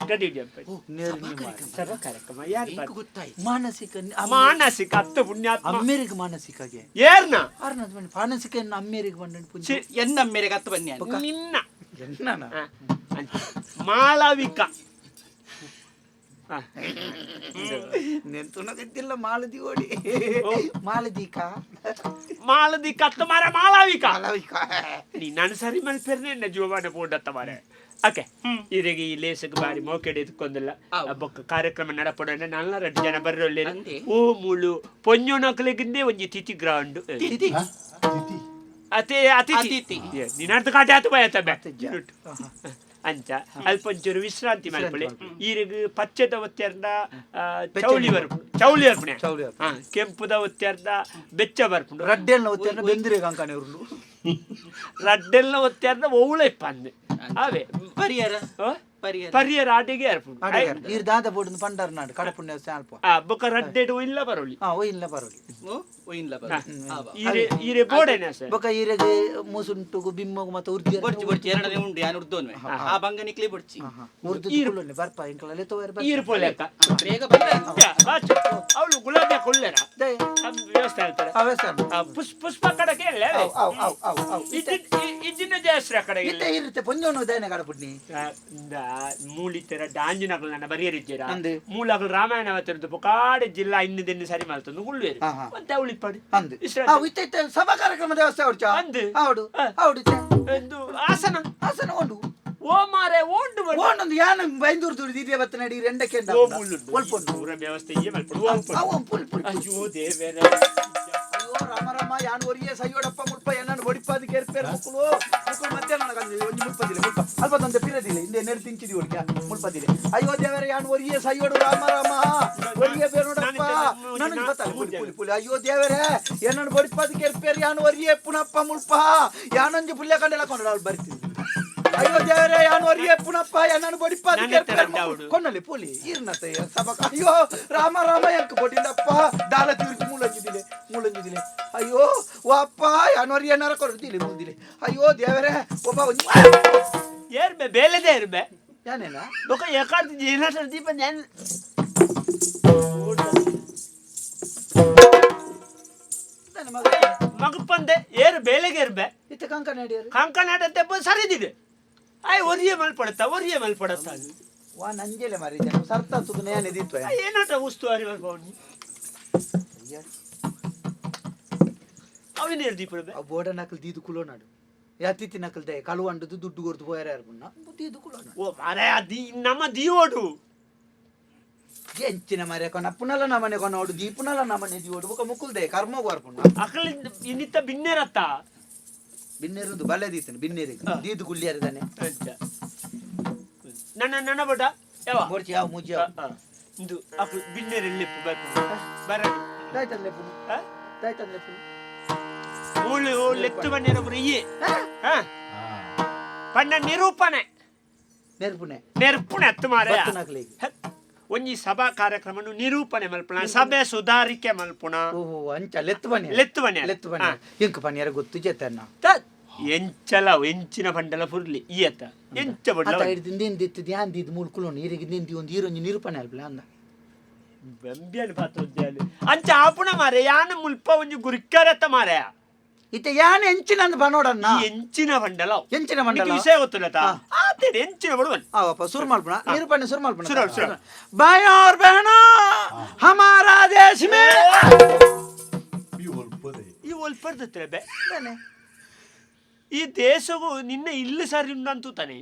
ಗಡಿ ಹಿಡಿಯಪ್ಪ. ನೇರ್ನಿ ಮಾರೆ. ಸಭಾ ಕಾರ್ಯಕ್ರಮ ಯಾರು ಎಂಕ್ ಗೊತ್ತಾಯ್ತು. ಮಾನಸಿಕ ಮಾನಸಿಕ ಅತ್ತ ಪುಣ್ಯಾತ್ಮ. ಅಮ್ಮೇರಿಗೆ ಮಾನಸಿಕಗೆ. ಏರ್ನ? ಆರ್ನದ್ ಬನ್ನಿ ಮಾನಸಿಕ ಎನ್ನ ಅಮ್ಮೇರಿಗೆ ಬಂಡ ಪುಂಜು. ಛೆ, ಎನ್ನ ಅಮ್ಮೆರೆಗೆ ಅತ್ತ ಬನ್ನಿ. ನಿನ್ನ ಎನ್ನನ? ಹ, ಅಂಚ. ಮಾಳವಿಕ ಹ. ನೆಂತುನಗತ್ತಿಲ್ಲ ಮಾಲದಿ ಓಡಿ. ಓ. ಮಾಲದೀಕ. ಮಾಳದಿಕ ಅತ್ತ ಮಾರ ಮಾಳವಿಕ. ಮಾಲವಿಕ. ನೀ ನಾನು ಸರಿ ಮಲ್ಪೆರ್ನೆ ಜೀವಮಾನ ಪೋಡತ್ತ ಮಾರೆ. ಓಕೆ, ಇರೆಗೆ ಈ ಲೇಸಕ್ ಬಾರಿ ಮೋಕೆಡೆ ಎತ್ಕೊಂದಿಲ್ಲ. ಆವ್. ಬೊಕ್ಕ ಕಾರ್ಯಕ್ರಮ ನಡಪಡ ನಲ್ಲ ರಡ್ಡು ಜನ ಬರ್ರೊಲ್ಲೇರು. ಅಂದೆ. ಓ ಮುಳು ಪೊಂಜೋನಕ್ಲೆಗಿಂದೆ ಒಂಜಿ ತಿಥಿ ಗ್ರೌಂಡ್. ತಿಥಿ. ತಿಥಿ. ಅತಿ ಅತಿಥಿ. ಅತಿಥಿ. ನಿನ್ನರ್ಥ ಕಾಟೆ ಆತು ಬಯತ ಬೆ. ಅತಿಥಿ. ಅಂಚ ಅಲ್ಪ ಒಂಚೂರು ವಿಶ್ರಾಂತಿ ಮಲ್ಪಳೆ. ಈರೆಗ್ ಪಚ್ಚೆದ ಒತ್ತೆರ್ದ ಬೆಚ್ಚ. ಚೌಳಿ ಬರ್ಪುಂಡು, ಚೌಳಿ ಬರ್ಪುಣೆ. ಚೌಳಿ ಬರ್ಪುಂಡು. ಹಾ, ಕೆಂಪುದ ಒತ್ತೆರ್ದ ಬೆಚ್ಚ ಬರ್ಪುಂಡು. ರಡ್ಡೆಲ್ನ ಒತ್ತೆರ್ನ ಬೆಂದಿರೆ ಕಂಕಣೆ ಉರುಂಡು. ರಡ್ಡೆಲ್ಲ ಒತ್ತೆರ್ದ ಒವ್ಳ ಇಪ್ಪಂದು ಅವೇ. ಪರಿಯರ. ಆ? ಪರಿಯರ. ಪರಿಯರ ಆಟಿಗೆ ಏರ್ಪುಂಡು. ನೀರು ದಾದ ಬೋಡಿನ ಪಂಡಾರ ನಾಡು ಕಡಪುಣ್ಯ ಸ್ವಲ್ಪ. ಆ ಬೊಕ ರಡ್ಡೆಡು ಇಲ್ಲ ಬರೋಳಿ. ಹಾ, ಒಯ್ಯಿಲ್ಲ ಬರೋಲಿ. ಓ ಒಯಿನ್ಲ ಬರ. ಈರೆ ಈರೆ ಬೋಡೆನ ಸರ್. ಬೊಕ ಈರೆಗೆ ಮೂಸುಂಟುಗು ಬಿಮ್ಮಗು ಮತ್ತೆ ಉರ್ದಿ. ಬೊಡ್ಚಿ ಬೊಡ್ಚಿ, ಎರಡನೇ ಉಂಡು ಯಾನ್ ಉರ್ದೋನ್ವೆ ಆ ಬಂಗ ನಿಕ್ಲಿ ಬೊಡ್ಚಿ. ಉರ್ದು ಕುಲ್ಲೊನ್ನೆ ಬರ್ಪ ಇಂಕಲಲ್ಲಿ ತೋಯರ್. ಈರು ಪೋಲೆಕ್ಕ. ಬೇಗ ಬಂದ. ಅವಳು ಗುಲಾಬಿ ಕೊಲ್ಲೆರ ವ್ಯವಸ್ಥೆ ಹೇಳ್ತಾರೆ. ಅವೇ ಸರ್. ಆ, ಪುಷ್ಪ ಕಡೆಗೆ ಇಲ್ಲ. ಅವ್ ಅವ್ ಅವ್ ಅವ್ ಅವ್. ಇಜ್ಜಿನ ಜಯಶ್ರೀ ಕಡೆಗೆ. ಇತ್ತೆ ಇರುತ್ತೆ ಪೊಂಜೋನು ದಾನೆ ಕಡಪುಡ್ನಿ. ಮೂಲಿತ್ತರ ಡಾಂಜಿನಗಳು ನನ್ನ ಬರಿಯರಿದ್ದೀರ. ಅಂದು. ಮೂಲಗಳು ರಾಮಾಯಣ ಅವತ್ತಿರದು ಕಾಡೆ ಜಿಲ್ಲಾ ಇನ್ನು ದಿನ ಸರಿ ಮಾಡ್ತಂದು ಗುಳ್ವೇರು. ಹಾ, ಹಾ. ಮತ್ತೆ ಅವಳಿಪ್ಪಡು. ಅಂದು ಅವ್ ಇತ್ತೆ ಇತ್ತೆ ಸಭಾ ಕಾರ್ಯಕ್ರಮ ದೇವಸ್ಥಾನ ಹೊಡ್ಚ. ಅಂದು. ಹೌಡು. ಹಾ. ಹೌಡು ಇತ್ತೆ. ಎಂದು ಆಸನ. ಆಸನ ಉಂಡು. ಓ ಮಾರೆ ಓಂಡು ಬಣ್ಣ. ಓಂಡೊಂದು ಯಾನ ಬೈಂದೂರು ದುಡಿದು ಇದೇ ಬತ್ತ ನಡಿ ರೆಂಡಕ್ಕೆ. ಓ ಮುಳ್ಳುಂಡು. ಒಲ್ಪೊಂಡು. ಪೂರ ವ್ಯವಸ್ಥೆ ಈ ಮಲ್ಪಡು ಓ ಪಡು. ಅವು ಪುಲ್ ಪುಲ್. ಅಯ್ಯೋ ದೇವೇರ. ಅಯ್ಯೋ ರಾಮ ರಾಮ, ಯಾನ್ ಒರಿಯೇ ಸೈಯೋಡಪ್ಪ ಮುಲ್ಪ ಏನನ್ನು ಒಡಿಪಾದ ಕೇರ್ಪೇರ್ ಮುಕ್ಕುಲು ಮುಕ್ಕುಲು ಮಧ್ಯಾಹ್ನ ನನಗೆ ಒಂಜಿ ಮುಲ್ಪದಿಲ್ಲ ಮುಲ್ಪ ಅಲ್ಪ ತಂದೆ ಪಿರದಿಲ್ಲ ಹಿಂದೆ ನೆರೆ ತಿಂಚಿದಿ ಒಡಿಕ ಮುಲ್ಪದಿಲ್ಲ. ಅಯ್ಯೋ ದೇವರ, ಯಾನ್ ಒರಿಯೇ ಸೈಯೋಡು, ರಾಮ ರಾಮ, ಒರಿಯೇ ಬೇರೋಡಪ್ಪ ನನಗೆ ಗೊತ್ತಲ್ಲ ಪುಲಿ ಪುಲಿ ಪುಲಿ. ಅಯ್ಯೋ ದೇವರೇ, ಏನನ್ನು ಬಡಿಪಾದ ಕೇರ್ಪೇರ್, ಯಾನ್ ಒರಿಯೇ ಪುನಪ್ಪ ಮುಲ್ಪ ಯಾನೊಂಜಿ ಪುಲ್ಯ ಕಂಡೆಲ್ಲ ಕೊಂಡು ಅವಳು ಬರ್ತೀನಿ. ಅಯ್ಯೋ ದೇವರೇ, ಯಾನ್ ಒರಿಯೇ ಪುನಪ್ಪ ಏನನ್ನು ಬಡಿಪಾದ ನನ್ನ ಕೇರ್ಪೇರ್. ಹತ್ರ ಉಂಟು. ಕೊನ್ನಲಿ ಪುಲಿ ಈರ್ನತೆ ಸಬಕ. ಅಯ್ಯೋ ರಾಮ ರಾಮ, ಎಂಕ್ ಕೊಟ್ಟಿಲ್ಲಪ್ಪ ದಾಲ ತಿರುಗಿ ಮೂಲಂಜಿದಿಲೆ ಮೂಲಂಜಿದಿಲೆ. ಅಯ್ಯೋ ಓ ಅಪ್ಪ, ಯಾನೋರ್ ಏನಾರ ಕೊಡ್ತಿಲ್ಲ ಮುಂದಿಲೆ. ಅಯ್ಯೋ ದೇವರೇ, ಒಬ್ಬ ಏರ್ಬೆ ಬೇಲೆದೇ ಇರ್ಬೆ. ಯಾನೇನ? ಬೊಕ ಏಕಾರ್ದ ಏನಾದ್ರು ದೀಪ ഞാൻ ಮಗಪ್ಪಂದೆ ಏರು ಬೇಲೆಗೆ ಇರ್ಬೆ. ಇತ್ತ ಕಂಕ ನಡಿಯರು. ಕಂಕನಾಡತ್ತೆ ಸರಿದಿದೆ ಆಯ್ ಒರಿಯೆ ಮಲ್ಪಡತ್ತ ಒರಿಯೆ ಮಲ್ಪಡತ್ತ. ವಾ ನಂಜೆಲೆ ಮಾರಿ ಜನ ಸರ್ತ ತುದು ನೇನೆ ದಿತ್ವ. ಏನಾಟ ಉಸ್ತುವಾರಿ ಮಲ್ಪವನಿ ಅವಿನೇರು ದೀಪ. ಆ ಬೋಡ ನಕಲ್ ದೀದು ಕುಲೋ ನಾಡು ಯಾತಿತ್ತಿ ನಕಲ್ ದಯ ಕಳು ಅಂಡದು ದುಡ್ಡು ಕೊರ್ದು ಪೋಯರ ಯಾರು ಪುಣ್ಣ ದೀದು ಕುಲೋ ನಾಡು. ಓ ಮಾರಾಯ ದೀ ನಮ್ಮ ದೀವೋಡು. ಎಂಚಿನ ಮರೆ ಕೊನ ಪುನಲ ನಮನೆ ಕೊನೋಡು ದೀಪುನಲ ನಮನೆ ದಿವೋಡು ಬೊಕ ಮುಕುಲ್ದೆ ಕರ್ಮ ವಾರ್ಪುಣ್ಣ. ಅಕಲ್ ಇನ್ನಿತ್ತ ಬಿನ್ನೇರತ್ತ. ಬಿನ್ನೇರುಂದು ಬಲ್ಲೆ ದೀತನು ಬಿನ್ನೇರಿಗೆ ದೀದು ಕುಲ್ಲಿಯಾರ ತಾನೆ. ನನ್ನ ನನ್ನ ಬಡ ಯಾವ ಬೋಡ್ಚಿ ಯಾವ ಮೂಜಿ ಯಾವ. ಇಂದು ಅಕಲ್ ಬಿನ್ನೇರೆಲ್ಲಿಪ್ಪು ಬರ. ದಾಯ್ತಂದ್ರೆ ಪುನು ದಾಯ್ತಂದ್ರೆ ಪುನು. ಮೂಳು ಲೆತ್ತು ಬನ್ನೇರೊಬ್ರು ಇಯ್ಯೆ ಹಾ ಪಣ್ಣ ನಿರೂಪಣೆ. ನೆರ್ಪುನೆ. ನೆರ್ಪುಣೆ ಅತ್ತು ಮಾರಾಯ. ಬತ್ತುನಕ್ಲೆಗ್. ಒಂಜಿ ಸಭಾ ಕಾರ್ಯಕ್ರಮನು ನಿರೂಪಣೆ ಮಲ್ಪುಣ, ಸಭೆ ಸುಧಾರಿಕೆ ಮಲ್ಪುಣ. ಓಹೋ, ಅಂಚ ಲೆತ್ತು ಬನ್ನಿ. ಲೆತ್ತು ಬನ್ನಿ. ಲೆತ್ತು ಬನ್ನಿ ಎಂಕ್ ಪನಿಯರ ಗೊತ್ತು ಜೇತನ್ನ. ಎಂಚಲ ಎಂಚಿನ ಬಂಡಲ ಫುರ್ಲಿ ಈಯತ್ತ ಎಂಚ ಬಡ್ಲ. ಅತ್ತ ಹಿಡ್ದು ನಿಂದಿತ್ತು ಧ್ಯಾನ್ ದಿದ್ದು ಮೂಲು ಕುಲೋನು ಈರಿಗೆ ನಿಂದಿ ಒಂದು ಈರೊಂಜಿ ನಿರೂಪಣೆ ಅಲ್ಪಲ ಅಂದ. ಬೆಂಬಿಯನ್ ಪಾತ್ರ ಅಂಚ ಆಪುಣ ಮಾರೆ ಯಾನ ಮುಲ್ಪ ಒಂಜಿ ಗುರಿಕಾರತ್ತ ಮಾರಾಯ. ಇತ್ತೆ ಯಾನ್ ಎಂಚಿನ ಅಂದ್ ಬನೋಡನ್ನ. ಈ ಎಂಚಿನ ಬಂಡಲ. ಎಂಚಿನ ಬಂಡಲ? ವಿಷಯ ಗೊತ್ತಿಲ್ಲ ಆತೇನೆ ಎಂಚಿನ ಬಡುವನ್. ಅವಪ್ಪ ಸುರು ಮಾಡ್ಪಣ, ನಿರೂಪಣೆ ಸುರು ಮಾಡ್ಪಣ. ಸುರು, ಸುರು. भाई और बहनों, हमारा देश में ಈ ಒಲ್ಪದೆ. ಈ ಒಲ್ಪರ್ದತ್ರ ಬೆ. ಬನೆ. ಈ ದೇಶಗೂ ನಿನ್ನ ಇಲ್ಲಿ ಸರಿ ಉಂಡಂತು ತಾನೆ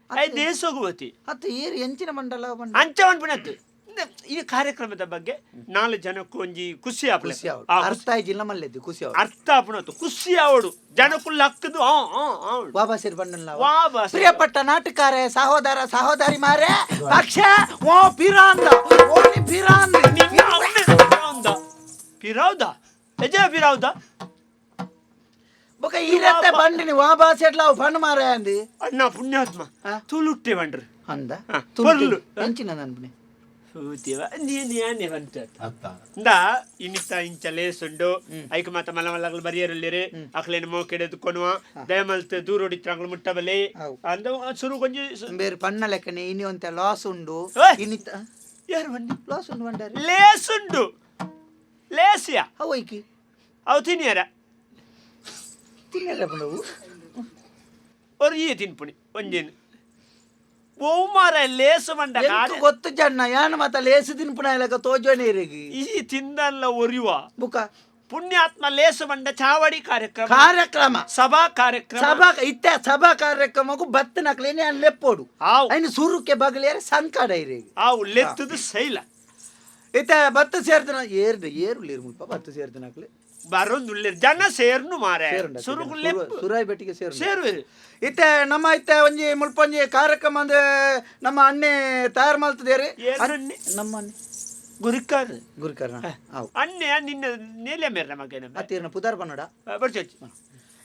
I ದೇಶಗೂ ಅತಿ. ಅತ್ತು ಏರು ಎಂಚಿನ ಮಂಡಲ ಬಂಡ. ಅಂಚ ಪನ್ಪಿನತ್ತು ಈ ಕಾರ್ಯಕ್ರಮದ ಬಗ್ಗೆ ನಾಲ್ ಜನಕ್ಕೂ ಒಂಜಿ ಖುಷಿ ಆಪುಂಡು. ಖುಷಿ ಆವಡು. ಅರ್ಥ ಆಯ್ಜಿಲ್ಲ ಮಲ್ಲೆದ್ದು ಖುಷಿ ಆವಡು. ಅರ್ಥ ಆಪುಣತ್ತು ಖುಷಿ ಆವಡು ಜನಕ್ಕುಲ್ಲ ಹಕ್ಕದು ಆ ಆ ಆ. ಬಾಬಾ ಸೇರಿ ಬಂಡಲ್ಲ. ವಾ ಬಾಸೆ. ಪ್ರಿಯಪಟ್ಟ ನಾಟಕಾರೆ ಸಹೋದರ ಸಹೋದರಿ ಮಾರೆ ಪಕ್ಷ ಓ ಪಿರಾಂದ ಓನಿ ಪಿರಾಂದ. ನಿನ್ನ ಅಮ್ಮೆ ಪಿರಾವ್ದ ಪಿರಾವ್ದ ಎಜೆ ಪಿರಾವ್ದ. ಬೊಕ ಈ ರತ್ತೆ ಬಂಡಿನಿ ವಾ ಬಾಸೆಟ್ಲ ಅವು ಫಂಡ್ ಮಾರೆ ಅಂದಿ. ಅಣ್ಣ ಪುಣ್ಯಾತ್ಮ. ಆ? ತುಳುಟ್ಟೆ ಬಂಡ್ರು. ಅಂದ. ಹಾ, ಪೊರ್ಲು. ಎಂಚಿನ ನನ್ಪುನೆ. ಹೂತಿವ ನೀನು ಯಾನೆ ಬಂತ. ಅತ್ತ. ಇಂದ ಇನ್ನಿತ್ತ ಇಂಚ ಲೇಸುಂಡು ಐಕ್ ಮಾತ ಮಲ್ಲ ಮಲ್ಲಗಳು ಬರಿಯರುಲ್ಲಿರಿ ಅಕ್ಲೇನ ಮೋಕೆಡೆದು ಕೊನುವ ದಯಮಲ್ತ್ ದೂರೊಡಿತ್ರಂಗ್ಳು ಮುಟ್ಟಬಲೆ. ಅವು. ಅಂದ ಸುರು ಕೊಂಜಿ ಬೇರೆ ಪಣ್ಣ ಲೆಕ್ಕನೆ ಇನಿ ಒಂತೆ ಲಾಸ್ ಉಂಡು. ಓಯ್! ಇನ್ನಿತ್ತ ಯಾರು ಬನ್ನಿ. ಲಾಸ್ ಉಂಡು ಬಂಡಾರಿ. ಲೇಸುಂಡು ಲೇಸಿಯ. ಅವು ಐಕಿ. ಅವು ತಿನ್ನಿಯರ. ತಿನ್ನಲ್ಲ ಪಂಡವು. ஒரு ஈ ತಿನ್ಪುಣಿ ಒಂಜೇನು ಓ ಮಾರ ಲೇಸು ಮಂಡ. ಎಂಕ್ ಗೊತ್ತು ಜನ್ನ ಯಾನ್ ಮಾತ ಲೇಸು ತಿನ್ಪುನ ಲೆಕ್ಕ ತೋಜೋನೆ ಇರೆಗಿ. ಈ ತಿಂದಲ್ಲ ಒರಿಯುವ. ಬುಕ ಪುಣ್ಯಾತ್ಮ ಲೇಸು ಮಂಡ ಚಾವಡಿ ಕಾರ್ಯಕ್ರಮ. ಕಾರ್ಯಕ್ರಮ. ಸಭಾ ಕಾರ್ಯಕ್ರಮ. ಸಭಾ ಇತ್ತೆ ಸಭಾ ಕಾರ್ಯಕ್ರಮಕ್ಕೂ ಬತ್ತು ನಕ್ಲೇನೆ ಅನ್ ಲೆಪ್ಪೋಡು. ಆವು. ಐನು ಸುರುಕ್ಕೆ ಬಗಲಿಯರೆ ಸಂಕಡ ಇರೆಗಿ. ಆವು ಲೆತ್ತದು ಶೈಲ. ಇತ್ತೆ ಬತ್ತು ಸೇರ್ದನ ಏರ್ದು ಏರುಲೇರು ಮುಲ್ಪ ಬತ್ತು ಸೇರ್ದನಕ್ಲೆ. ಬರೊಂದುಲ್ಲೆ ಜನ ಸೇರ್ನು ಮಾರೆ ಸುರುಕು ಲೆಪ್ಪು. ಸುರಾಯಿ ಬೆಟ್ಟಿಗೆ ಸೇರು. ಸೇರುವೆರು. ಇತ್ತೆ ನಮ್ಮ ಇತ್ತೆ ಒಂಜಿ ಮುಲ್ಪ ಒಂಜಿ ಕಾರ್ಯಕ್ರಮ ಅಂದ್ರೆ ನಮ್ಮ ಅಣ್ಣೆ ತಯಾರು ಮಲ್ತದೇರಿ. ಏರಣ್ಣೆ? ನಮ್ಮ ಅಣ್ಣೆ. ಗುರುಕಾರ. ಗುರುಕರ್ಣ ಅವು. ಅಣ್ಣೆ ನಿನ್ನ ನೇಲೆ ಮೇರ್ನ ಮಗನ. ಅತ್ತೀರ್ನ ಪುದಾರ್ ಬನ್ನಡ. ಬರ್ಚಿ.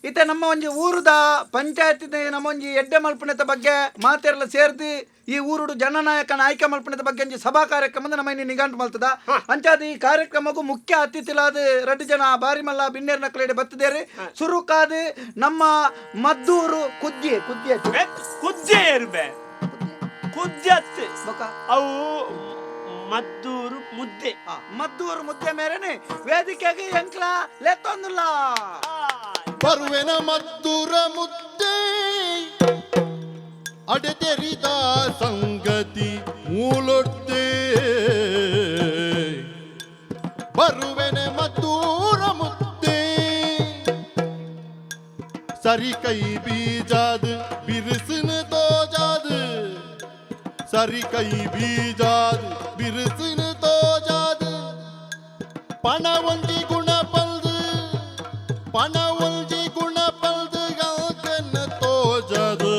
ಇತ್ತೆ ನಮ್ಮ ಒಂಜಿ ಊರುದ ಪಂಚಾಯತ್ ನಮ್ಮ ಒಂಜಿ ಎಡ್ಡೆ ಮಲ್ಪುಣದ ಬಗ್ಗೆ ಮಾತೆರ್ಲ ಸೇರ್ದು ಈ ಊರುಡು ಜನನಾಯಕನ ಆಯ್ಕೆ ಮಲ್ಪುಣದ ಬಗ್ಗೆ ಒಂಜಿ ಸಭಾ ಕಾರ್ಯಕ್ರಮ ನಮ್ಮ ಇನ್ನು ನಿಘಂಟು ಮಲ್ತದ. ಅಂಚಾದ ಈ ಕಾರ್ಯಕ್ರಮಕ್ಕೂ ಮುಖ್ಯ ಅತಿಥಿಲಾದ ರಡ್ಡು ಜನ ಬಾರಿ ಮಲ್ಲ ಬಿನ್ನೇರ್ ನಕ್ಲೇಡೆ ಬತ್ತದೇರಿ. ಸುರುಕಾದ ನಮ್ಮ ಮದ್ದೂರು ಕುದ್ಯೆ ಕುದ್ಯೆ. ಕುಜ್ಜೆ ಏರ್ಬೆ ಕುಜ್ಜತ್. ಬೊಕ ಅವು ಮದ್ದೂರು ಮುದ್ದೆ. ಮದ್ದೂರು ಮುದ್ದೆ ಮೇರೆನೆ ವೇದಿಕೆಗೆ ಎಂಕ್ಲ ಲೆತ್ತೊಂದುಲ್ಲ. ಬರುವೆನ ಮದ್ದೂರ ಮುದ್ದೆ ಅಡೆತೆರಿದ ಸಂಗತಿ ಮೂಲೊಡ್ತೆ ಬರುವೆನ ಮದ್ದೂರ ಮುದ್ದೆ ಸರಿ ಕೈ ಬೀಜಾದ ಬಿರುಸಿನ ತೋಜಾದ ಸರಿ ಕೈ ಬೀಜಾದ ಬಿರುಸಿನ ತೋಜಾದ ಪಣ ಒಂಜಿ ಗುಣ ಪಲ್ದು ಪಣ ಒಂಜಿ ಗುಣ ಪಲ್ದು ಗಾಕನ ತೋಜದು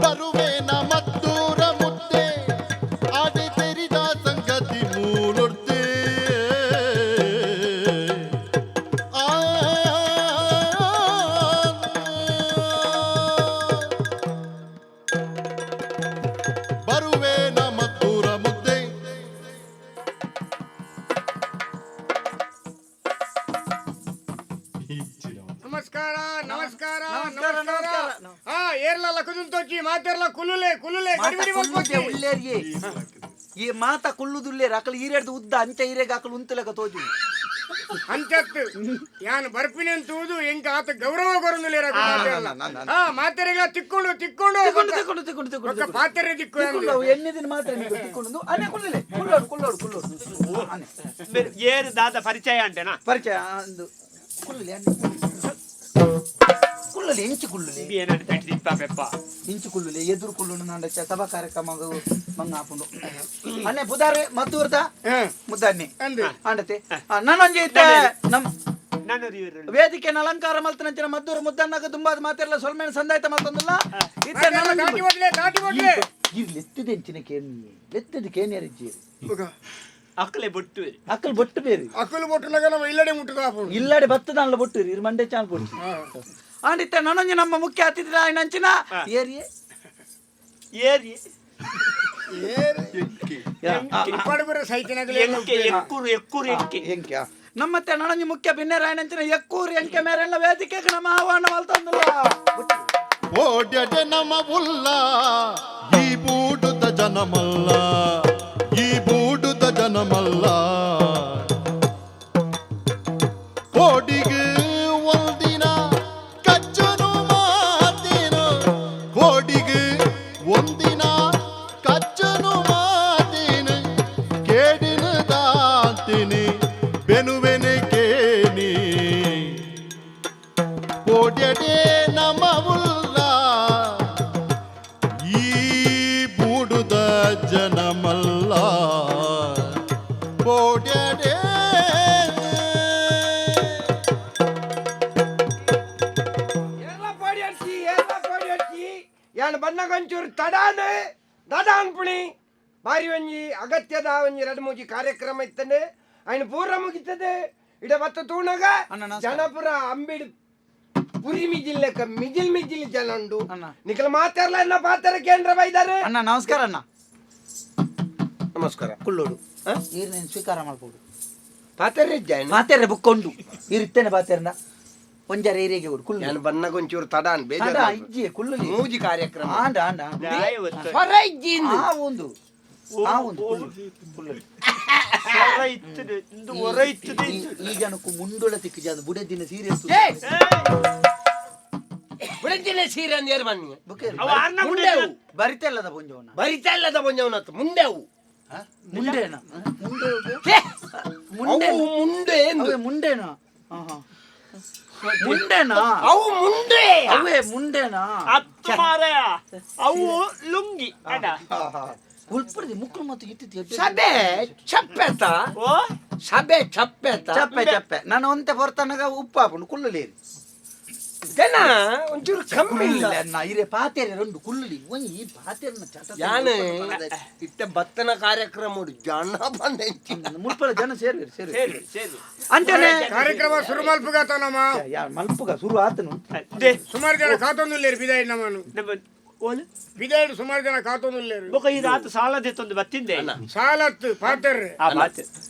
ಬರುವೇನ ಮದ್ದೂರ ಮುದ್ದೆ ಆಡಿ ತೆರಿದ ಸಂಗತಿ ಮೂಲೊಡ್ತೆ ಆ ಬರುವೇನ ಮದ್ದೂರ ಮುದ್ದೆ. ನಮಸ್ಕಾರ ನಮಸ್ಕಾರ. ನಮಸ್ಕಾರ, ನಮಸ್ಕಾರ. ನಮಸ್ಕಾರ. ಹಾ ಏರ್ಲ ಕುದುಂತೋಚಿ ಮಾತೆರ್ಲ ಕುಲ್ಲುಲೆ ಕುಲ್ಲುಲೆ ಮಾತ ಗಡಿಬಿಡಿ ಕುಲ್ಲುದೆ ಮಲ್ಪೊಚ್ಚಿ. ಉಳ್ಳೇರ್ಯೆ ಈ ಮಾತ ಕುಲ್ಲುದುಲ್ಲೇರ್ ಅಕಲ್ ಈರೆಡ್ದು ಉದ್ದ ಅಂಚ ಈರೆಗ್ ಅಕಲ್ ಉಂತುಲೆಕ ತೋಜು. ಅಂಚತ್ತು ಯಾನ್ ಬರ್ಪಿನಿ ಅಂತೂದು ಎಂಕ ಆತ ಗೌರವ ಕೊರೊಂದುಲ್ಲೇರ ಮಾತೆರ್ಲ. ಹಾ ಮಾತೆರೆಗ್ಲ ತಿಕ್ಕೊಂಡು ತಿಕ್ಕೊಂಡು. ತಿಕ್ಕೊಂಡು ತಿಕ್ಕೊಂಡು ತಿಕ್ಕೊಂಡು ಬೊಕ್ಕ ತಿಕ್ಕೊಂಡು ಪಾತೆರೆ ತಿಕ್ಕು ತಿಕ್ಕೊಂಡು ಅವು ಎಣ್ಣೆ ದಿನ ಮಾತ್ರ ನಿಂಗೆ ತಿಕ್ಕೊಂಡು ಅನೆ ಕುಲ್ಲಲೆ ಕುಲ್ಲೋಡು ಕುಲ್ಲೋಡು ಕುಲ್ಲೋಡು ಅನೆ. ಏರು ದಾದ ಪರಿಚಯ ಅಂಟೇನಾ? ಪರಿಚಯ ಅಂದು ಕುಲ್ಲಲೆ ಅಣ್ಣೆ ಕುಲ್ಲಲೆ ಎಂಚು ಕುಲ್ಲಲೆ. ಏನಂತ ಪೆಟ್ಟು ತಿಪ್ಪ ಪೆಪ್ಪ. ಇಂಚು ಕುಲ್ಲುಲೆ ಎದುರು ಕುಲ್ಲುನು ನಾಂಡ ಸಭಾ ಕಾರ್ಯಕ್ರಮ ಮಂಗ ಆಪುಂಡು ಅಣ್ಣೆ ಬುದಾರೆ ಮದ್ದೂರ್ದ ಮುದ್ದನ್ನೆ ಅಂದು. ಅಂಡತೆ ನಾನೊಂಜಿ ಇತ್ತೆ ನಮ್ಮ ನಾನು ಇವರು ವೇದಿಕೆ ಅಲಂಕಾರ ಮಲ್ತನಂಚಿನ ಮದ್ದೂರು ಮುದ್ದಣ್ಣಗ ತುಂಬಾದ ಮಾತೆಲ್ಲ ಸೊಲ್ಮೇನ ಸಂದಾಯ್ತ ಮಲ್ತೊಂದುಲ್ಲ ಇತ್ತೆ. ಮಾತೆರ್ಲ ದಾಟಿ ಒಡ್ಲೆ ದಾಟಿ ಒಡ್ಲೆ. ಲೆತ್ತದ ಎಂಚಿನ ಕೇನ್ ಲೆತ್ತದ ಕೇನಿಯರಿಜ್ಜಿ. ಅಕ್ಕಲೆ ಬೊಟ್ಟು. ಅಕ್ಕಲ್ ಬೊಟ್ಟು ಬೇರೆ. ಅಕುಲು ಬೊಟ್ಟುನಗ ನಮ್ಮ ಇಲ್ಲಡೆ ಮುಟ್ಟುದ ಆಪುಂಡು. ಇಲ್ಲಾಡೆ ಬತ್ತದ ಅಲ್ಲ ಬೊಟ್ಟು ಇರು ಮಂಡೆ ಚಾಲ್ ಬೊಟ್ಟು ಆಂಡಿತ್ತೆ ನನೊಂಜಿ ನಮ್ಮ ಮುಖ್ಯ ಅತಿಥಿ ನಂಚಿನ ಏರಿಯೆ ಏರಿ. ಇಪ್ಪಾಡು ಬರೋ ಸೈತಿನಾಗಲೇ. ಎಂಕೆ ಎಕ್ಕೂರು ಎಕ್ಕೂರು ಎಂಕೆ. ಎಂಕೆ ನಮ್ಮತ್ತೆ ನನೊಂಜಿ ಮುಖ್ಯ ಬಿನ್ನೆರಾಯನಂಚಿನ ಎಕ್ಕೂರು ಎಂಕೆ ಮೇರೆಲ್ಲ ವೇದಿಕೆಗೆ ನಮ್ಮ ಆಹ್ವಾನ ಮಲ್ತೊಂದುಲ್ಲ. ಓಡ್ಯಡೆ ನಮ ಉಲ್ಲ ಈ ಬೂಡುದ ಜನಮಲ್ಲ ಈ ಬೂಡುದ ಜನಮಲ್ಲ. ಕೋಡಿಗೆ ಒಂದಿನ ಕಚ್ಚನು ಮಾತೇನು, ಕೋಡಿಗೆ ಒಂದಿನ ಕಚ್ಚನು ಮಾತೇನು, ಕೇಡಿನ ದಾಂತಿನಿ ಬೆನುವೆನೆ ಕೇನಿ. ಕೋಡ್ಯಡೆ ನಮವುಲ್ಲ ಈ ಬೂಡುದ ಜನಮಲ್ಲ ಕೋಡ್ಯಡೆ. ಏರ್ಲ ಪಾಡಿ ಅಡ್ಚಿ, ಏರ್ಲ ಪಾಡಿ ಅಡ್ಚಿ. ಯಾನ್ ಬನ್ನಗಂಚೂರು ತಡಾನು ದಾದಾನ್ ಪುಣಿ ಬಾರಿ ಒಂಜಿ ಅಗತ್ಯದ ಒಂಜಿ ಎರಡು ಮೂಜಿ ಕಾರ್ಯಕ್ರಮ ಇತ್ತಂಡೆ ಅಯ್ನ ಪೂರ ಮುಗಿತದೆ. ಇಡ ಬತ್ತ ತೂಣಗ ಅಣ್ಣ, ನಮಸ್ಕಾರ. ಜನಪುರ ಅಂಬಿಡ್ ಪುರಿ ಮಿಜಿಲ್ ಲೆಕ್ಕ ಮಿಜಿಲ್ ಮಿಜಿಲ್ ಜನ ಉಂಡು. ಅಣ್ಣ. ನಿಖಲ ಮಾತಾಡ್ಲ ಎನ್ನ ಪಾತ್ರ ಕೇಂದ್ರ ಬೈದಾರೆ. ಅಣ್ಣ ನಮಸ್ಕಾರ ಅಣ್ಣ. ನಮಸ್ಕಾರ. ಕುಳ್ಳೋಡು ಈರ್ ನೀನು ಸ್ವೀಕಾರ ಮಾಡ್ಬೋದು. ಪಾತ್ರ ಜಾಯ್ನ ಪಾತೆರೆ ಬುಕ್ಕೊಂಡು ಇರ್ತೇನೆ ಪಾತೆರ್ನ ಒಂಜಾರ ಏರಿಯಾಗೆ ಕೊಡು ಕುಳ್ಳು. ನಾನು ಬನ್ನಗೊಂಚೂರು ತಡಾನ್ ತಡ ಬೇಜಾರು ಇಜ್ಜಿ ಕುಳ್ಳು. ಮೂಜಿ ಕಾರ್ಯಕ್ರಮ. ಆಂಡ ಆಂಡ ಆಂಡ. ದಾಯ ಒತ್ತು. ಸ್ವರ ಇಜ್ಜಿ ಇಂದು. ಆ ಒಂದು ಆ ಒಂದು ಕುಳ್ಳು ಕುಳ್ಳು. ಸೊರ ಇತ್ತದು ಇಂದು ಒರ ಇತ್ತದು. ಈ ಜನಕ್ಕೂ ಮುಂಡೊಳ ತಿಕ್ಕು ಜಾದು ಬುಡೆ ದಿನ ಸೀರಿಯಸ್. ಏ, ಬುಡಜಿನ ಸೀರೆ ಅಂದ್ ಏರ್ ಬನ್ನಿ. ಅವ ಅರ್ನ ಗುಡಿ. ಬರಿತೆಲ್ಲದ ಪೊಂಜವನ. ಬರಿತಾ ಇಲ್ಲದ ಒಂಜವನತ್ತು ಮುಂದೆ ಅವು. ಮುಂಡೇನ ಮುಂಡೆ? ಅವು ಮುಂಡೆ ಎಂದು. ಅವೇ ಮುಂಡೇನ? ಆಹಾ. ಮುಂಡೇನಾ? ಅವು ಮುಂಡೆ. ಅವೇ ಮುಂಡೇನಾ? ಅತ್ತು ಮಾರಾಯ, ಅವು ಲುಂಗಿ ಅಡ. ಉಲ್ಪಡ್ದಿ ಮುಕ್ಳು ಮತ್ತು ಇಟ್ಟಿತ್ತು. ಸಭೆ ಚಪ್ಪೆತ. ಓ. ಸಭೆ ಚಪ್ಪೆತ. ಚಪ್ಪೆ ಚಪ್ಪೆ, ನಾನು ಒಂತೆ ಹೊರ್ತನಗ ಉಪ್ಪು ಹಾಕೊಂಡು ಕುಲ್ಲುಲೇರಿ. ಜನ ಒಂಚೂರು ಕಮ್ಮಿ ಇಲ್ಲ. ಅಣ್ಣ ಇರೆ ಪಾತೆರೆ ರಂಡು ಕುಲ್ಲುಲಿ ಒಂಜಿ ಈ ಪಾತೆರನ ಚಟ. ಯಾನು ಇತ್ತ ಬತ್ತನ ಕಾರ್ಯಕ್ರಮ ಉಂಡು, ಜನ ಬಂದ. ಮುಲ್ಪಲ ಜನ ಸೇರ್ವೇರು ಸೇರ್ವೇರು. ಸೇರಿ ಸೇರಿ. ಅಂಚನೆ ಕಾರ್ಯಕ್ರಮ ಶುರು ಮಲ್ಪುಗಾತ ನಮ್ಮ. ಯಾ ಮಲ್ಪುಗ ಶುರು ಆತನು. They. ಸುಮಾರು ಜನ ಕಾತೊಂದುಲ್ಲೇರು ಬಿದಾಯಿ ನಮ್ಮನು. ನಮ್ಮ ಓಲು. ಬಿದಾಯಿಡು ಸುಮಾರು ಜನ ಕಾತೊಂದುಲ್ಲೇರು. ಬೊಕ ಈ ರಾತ್ ಸಾಲ ದೆತ್ತೊಂದು ಬತ್ತಿಂದೆ. ಸಾಲತ್ತು ಪಾತೆರ್. ಆ ಬಾತೆ.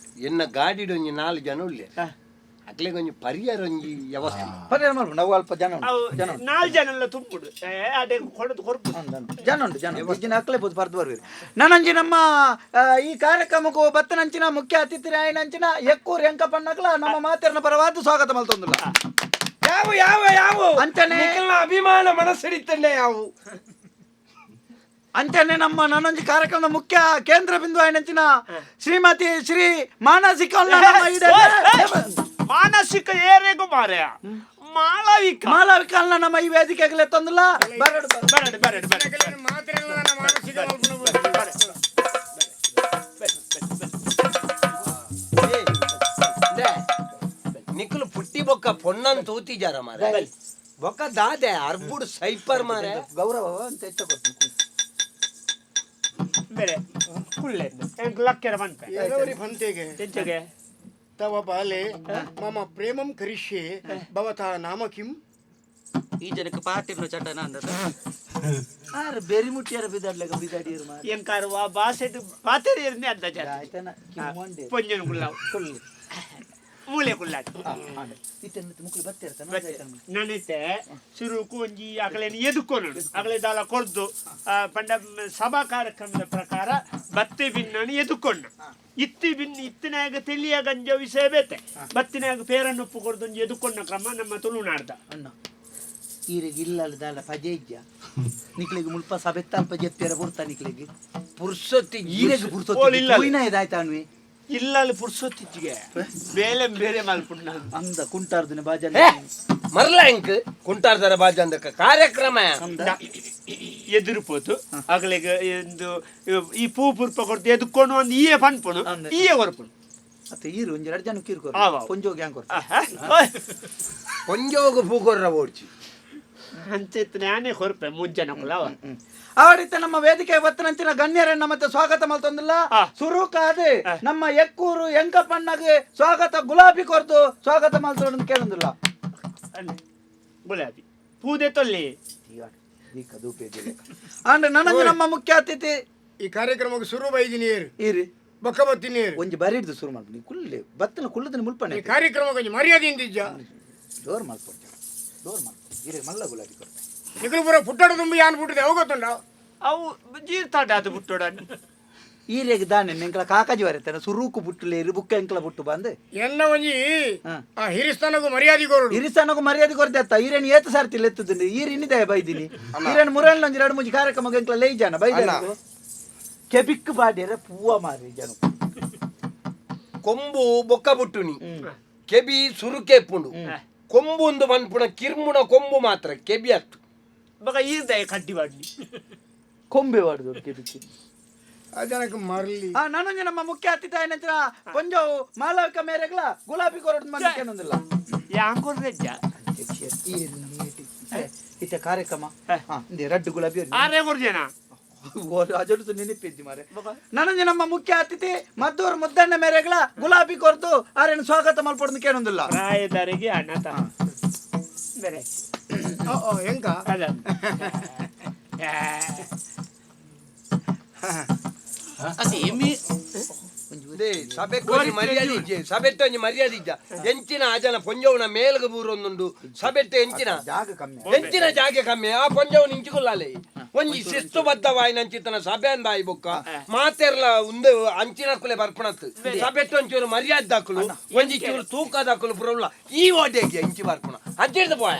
ಎನ್ನ ಗಾಡಿಡ್ ಒಂಜಿ ನಾಲ್ ಜನ ಉಲ್ಲೆ, ಅಕ್ಲೆಗ್ ಒಂಜಿ ಪರಿಯರ ಒಂಜಿ ವ್ಯವಸ್ಥೆ. ಪರಿಹಾರ ಮಲ್ಪು, ನಾವು ಅಲ್ಪ ಜನ ಉಂಟು. ಅವು ಜನ ಉಂಟು. ನಾಲ್ ಜನ ಎಲ್ಲ ತುಂಬುಡು, ಏ ಅದೇ ಕೊಡದು ಕೊರ್ಪು. ಉಂಟು, ಉಂಟು. ಜನ ಉಂಟು ಜನ ಉಂಟು. ಇಜ್ಜಿನ ಅಕ್ಲೆ ಬೋದು ಪರ್ದು ಬರ್ವೇರು. ನಾನಂಜಿ ನಮ್ಮ ಈ ಕಾರ್ಯಕ್ರಮಕ್ಕೂ ಬತ್ತನಂಚಿನ ಮುಖ್ಯ ಅತಿಥಿ ರಾಯನಂಚಿನ ಎಕ್ಕೂರು ಎಂಕಪ್ಪಣ್ಣಕ್ಲ ನಮ್ಮ ಮಾತೆರ್ನ ಪರವಾದ ಸ್ವಾಗತ ಮಲ್ತೊಂದುಲ್ಲ. ಯಾವ ಯಾವ ಯಾವ. ಅಂಚನೆ ನಿಖಲ್ನ ಅಭಿಮಾನ ಮನಸ್ಸಿಡಿತಂಡೆ ಯಾವು. ಅಂಚನೆ ನಮ್ಮ ನಾನೊಂಜಿ ಕಾರ್ಯಕ್ರಮದ ಮುಖ್ಯ ಕೇಂದ್ರ ಬಿಂದು ಆಯನಂಚಿನ ಶ್ರೀಮತಿ ಶ್ರೀ ಮಾನಸಿಕ ನಮ್ಮ ಮಾನಸಿಕ ಏರೆಗು ಮಾರಾಯ, ಮಾಳವಿಕ. ಮಾಲವಿಕಲ್ನ ನಮ್ಮ ಈ ವೇದಿಕೆಗೆ ತಂದಿಲ್ಲ ಬರಡು. ಬರಡು ಬರಡು ಬರಡು. ಮಾತಿನ ಮಾನಸಿಕ. ನಿಖಲು ಪುಟ್ಟಿ ಬೊಕ್ಕ ಪೊಣ್ಣನ್ ತೂತಿಜಾರ ಮಾರೆ, ಬೊಕ್ಕ ದಾದೆ ಅರ್ಬುಡು ಸೈಪರ್ ಮಾರೆ. ಗೌರವ ಅಂತ ಹೆಚ್ಚ ಕೊಡ್ತೀನಿ. ಬೇರೆ ಕುಳ್ಳೆ ಎಂಕ್ ಲಕ್ಕೆರ ಪನ್ಪೆ. ಏರವರಿ ಫಂತೆಗೆ. ಎಂಚಗೆ? ತವ ಬಾಲೆ ಮಮ ಪ್ರೇಮಂ ಕರಿಷ್ಯೆ, ಭವತಃ ನಾಮ ಕಿಂ? ಈ ಜನಕ್ಕೆ ಪಾತಿರ್ನ ಚಟನ ಅಂದ. ಆರ್ ಬೆರಿ ಮುಟ್ಟಿಯಾರ ಬಿದಾಡ್ಲೆಗ ಬಿದಾಡಿಯರು ಮಾರೆ. ಎಂಕಾರು ಆ ಬಾಸೆಡ್ ಪಾತೆರಿ ಇರ್ನೆ ಅದ್ದ ಜಾತಿ. ಆಯ್ತನ ಕಿಮ್ಮೊಂಡೆ. ಪೊಂಜನ್ ಕುಲ್ಲಾವು. ಕುಳ್ಳಿ. ಮೂಲೆ ಕುಲ್ಲಾಟ. ಇತ್ತೆ ಮುಕ್ಳು ಬತ್ತಿರ್ತಾನ. ನನತೆ ಸುರುಕು ಒಂಜಿ ಅಗಲೇನು ಎದುಕೊನು ಅಗಲೆ ದಾಲ ಕೊರ್ದು ಪಂಡ ಸಭಾ ಕಾರ್ಯಕ್ರಮದ ಪ್ರಕಾರ ಬತ್ತಿ ಬಿನ್ನನು ಎದುಕೊಂಡ ಇತ್ತಿ ಬಿನ್ ಇತ್ತಿನಾಗ ತಿಳಿಯ ಗಂಜ ವಿಷಯ ಬೇತೆ ಬತ್ತಿನಾಗ ಪೇರನ್ನು ಉಪ್ಪು ಕೊರ್ದು ಒಂಜಿ ಎದುಕೊಂಡ ಕ್ರಮ ನಮ್ಮ ತುಳುನಾಡ್ದ. ಅಣ್ಣ ಈರೆಗ್ ಇಲ್ಲಲ್ಲ ದಾಲ ಪಜೆ ಇಜ್ಜ ನಿಕ್ಲೆಗ್ ಮುಲ್ಪ ಸಬೆತ್ತ ಅಲ್ಪ ಜೆಪ್ಪೆರ ಬುರ್ತ ನಿಕ್ಲೆಗ್. ಪುರ್ಸೊತ್ತಿ. ಈರೆಗ್ ಓಲ್ ಪುರ್ಸೊತ್ತಿ ಇಲ್ಲಲ್ಲ. ಹೋಯ್ನ ಇದಾಯ್ತಾ ಅನ್ವಿ. ಇಲ್ಲಲ್ಲಿ ಪುರ್ಸೊತ್ತಿಜ್ಜಿಗೆ ಬೇಲೆ ಬೇರೆ ಮಲ್ಪುಂಡ. ಅಂದ ಕುಂಟಾರ್ದಿನ ಬಾಜನ. ಮರ್ಲ ಇಂಕ್ ಕುಂಟಾರ್ದರ ಬಾಜಂದಕ ಕಾರ್ಯಕ್ರಮ. ಎದುರು ಪೋತು ಅಗಲಿಗೆ ಎಂದು ಈ ಪೂ ಪುರ್ಪ ಕೊಡ್ತು ಎದುಕೊಂಡು ಒಂದು ಈಯೆ ಪನ್ಪುನು. ಅಂದೆ. ಈಯೆ ಕೊರ್ಪುನು. ಅತ್ತ ಈರು ಒಂಜಿ ಎರಡು ಜನ ಕೀರ್ಕೊರ್. ಆವ್ ಆವ್. ಪೊಂಜೋಗ್ ಹ್ಯಾಂಗ್ ಕೊರ್. ಆಹಾ. ಓಯ್. ಕೊಂಜೋಗು ಪೂಕೊರ್ರ ಓಡ್ಚಿ. ಅಂಚಿತ್ತು ನಾನೇ ಕೊರ್ಪೆ ಮುಂಜಾನೆ ಕುಲವ. ಆವಡಿತ ನಮ್ಮ ವೇದಿಕೆ ಬತ್ತನಂಚಿನ ಗಣ್ಯರನ್ನ ಮತ್ತೆ ಸ್ವಾಗತ ಮಲ್ತೊಂದಿಲ್ಲ. ಸುರುಕಾದೆ ನಮ್ಮ ಎಕ್ಕೂರು ಎಂಕಪ್ಪಣ್ಣಗೆ ಸ್ವಾಗತ ಗುಲಾಬಿ ಕೊರ್ದು ಸ್ವಾಗತ ಮಲ್ತೊಂದು ಕೇಳೊಂದಿಲ್ಲ. ಅಲ್ಲ, ಗುಲಾಬಿ ಪೂದೆ ತೊಲ್ಲಿ. ಅಂಡ್ ನನಗೆ ನಮ್ಮ ಮುಖ್ಯ ಅತಿಥಿ. ಈ ಕಾರ್ಯಕ್ರಮಕ್ಕೆ ಶುರು ಬೈದಿನಿ ಏರು. ಈರಿ. ಬೊಕ್ಕ ಬತ್ತಿನಿ ಏರು. ಒಂಜಿ ಬಾರಿ ಹಿಡ್ದು ಶುರು ಮಾಡ್ತೀನಿ ಕುಲ್ಲೆ ಬತ್ತನ ಕುಲ್ಲದನ್ನ ಮುಲ್ಪಣೆ. ಈ ಕಾರ್ಯಕ್ರಮಕ್ಕೆ ಒಂಜಿ ಮರ್ಯಾದೆ ಇಂದಿಜ್ಜ. ಜೋರ್ ಮಲ್ಪೊಡ್ಚ ಜೋರ್ ಮಲ್ಪ ಈರೆ ಮಲ್ಲ ಗುಲಾಬಿ ಕೊರ್ಪೆ. ನಿಖಲು ಪೂರ ಪುಟ್ಟಡ ತುಂಬಿ ಯಾನ್ ಪುಟ್ಟಿದೆ ಅವು ಗೊತ್ತುಂಡ. ಅವು ಜೀರ್ತಾಡ ಅದು ಬಿಟ್ಟೋಡ. ಈರೆಗ್ ದಾನೆ ಎಂಕಲ ಕಾಕಾಜಿ ವರೆತನ ಸುರುಕು ಬುಟ್ಟುಲೇರು ಬುಕ್ಕ ಎಂಕಲ ಬುಟ್ಟು ಬಂದು ಎನ್ನ ಒಂಜಿ ಆ ಹಿರಿಸ್ಥಾನಗೂ ಮರ್ಯಾದೆ ಕೊರಡು. ಹಿರಿಸ್ಥಾನಗೂ ಮರ್ಯಾದೆ ಕೊರದೆ ಅತ್ತ. ಈರೇನು ಏತ ಸಾರ್ತಿ ಲೆತ್ತುದುಂಡು ಈರ್ ಇನ್ನಿದೆ ಬೈದಿನಿ ಈರೇನು ಮುರಲ್ ಒಂಜಿ ಎರಡು ಮುಂಜಿ ಕಾರ್ಯಕ್ರಮ ಎಂಕಲ ಲೈ ಜನ ಬೈದ ಕೆಬಿಕ್ ಬಾಡ್ಯರ ಪೂವ ಮಾರಿ ಜನ. ಕೊಂಬು ಬೊಕ್ಕ ಬುಟ್ಟುನಿ ಕೆಬಿ ಸುರುಕೆ ಪುಂಡು ಕೊಂಬು ಒಂದು ಪನ್ಪುಣ ಕಿರ್ಮುಣ ಕೊಂಬು ಮಾತ್ರ ಕೆಬಿ ಅತ್ತು. ಬೊಕ ಈರ್ದಾಯ ಕಡ್ಡಿ ಬಾಡ್ಲಿ. ಕೊಂಬೆ ವಾಡುದು ಕೆಬಿಕ್. ಆ ಜನಕ್ಕೆ ಮರಲಿ. ಆ ನಾನೊಂಜಿ ನಮ್ಮ ಮುಖ್ಯ ಅತಿಥಿ ಆಯ್ನಂಚಿನ ಪೊಂಜೋವು ಮಾಲವಿಕ ಮೇರೆಗ್ಲ ಗುಲಾಬಿ ಕೊರಡು ಮಂದಿಕೇನೊಂದಿಲ್ಲ. ಯಾಂಕೊರ್ರೆಜ್ಜ. ಇತ್ತೆ ಕಾರ್ಯಕ್ರಮ ಹಾ ಇಂದೆ ರಡ್ಡು ಗುಲಾಬಿ ಒಂದು. ಆರೆ ಕೊರ್ಜೇನಾ? ಅಜಡು ನೆನಪಿದ್ದಿ ಮಾರೆ. ನಾನೊಂಜಿ ನಮ್ಮ ಮುಖ್ಯ ಅತಿಥಿ ಮದ್ದೂರು ಮುದ್ದಣ್ಣ ಮೇರೆಗ್ಲ ಗುಲಾಬಿ ಕೊರ್ದು ಆರೇನು ಸ್ವಾಗತ ಮಲ್ಪೊಡ್ದು ಕೇಳೊಂದಿಲ್ಲ. ಪ್ರಾಯದರಿಗೆ ಅನಾಥ ಬೇರೆ. ಓ ಓ ಎಂಕ ಅಲ್ಲ. ಅದೇ ಮೀ ಸಭೆಕ್ಕೊಂಜಿ ಮರ್ಯಾದೆ ಇಜ್ಜೆ, ಸಭೆಟ್ಟೊಂಜಿ ಮರ್ಯಾದೆ ಇಜ್ಜ. ಎಂಚಿನ ಆ ಜನ ಪೊಂಜೋವನ ಮೇಲ್ಗ ಬೂರೊಂದುಂಡು ಸಭೆಟ್ಟ ಎಂಚಿನ ಜಾಗ ಕಮ್ಮಿ. ಎಂಚಿನ ಜಾಗೆ ಕಮ್ಮಿ. ಆ ಪೊಂಜೋವನ ಇಂಚಿಗುಲ್ಲಾಲೆ ಒಂಜಿ ಶಿಸ್ತುಬದ್ಧವಾಯಿನಂಚಿತನ ಸಭೆ ಅಂದಾಯಿ ಬೊಕ್ಕ ಮಾತೆರ್ಲ ಉಂದು ಅಂಚಿನ ಕುಲೆ ಬರ್ಪಣತ್ತು ಸಭೆಟ್ಟ ಒಂಚೂರು ಮರ್ಯಾದೆ ದಾಕುಲು ಒಂಜಿ ಚೂರು ತೂಕ ದಾಕುಲು ಪುರಲ್ಲ ಈ ಓಟೆಗೆ ಇಂಚಿ ಬರ್ಪಣ ಅಂಚಿಡ್ದು ಪೋಯ.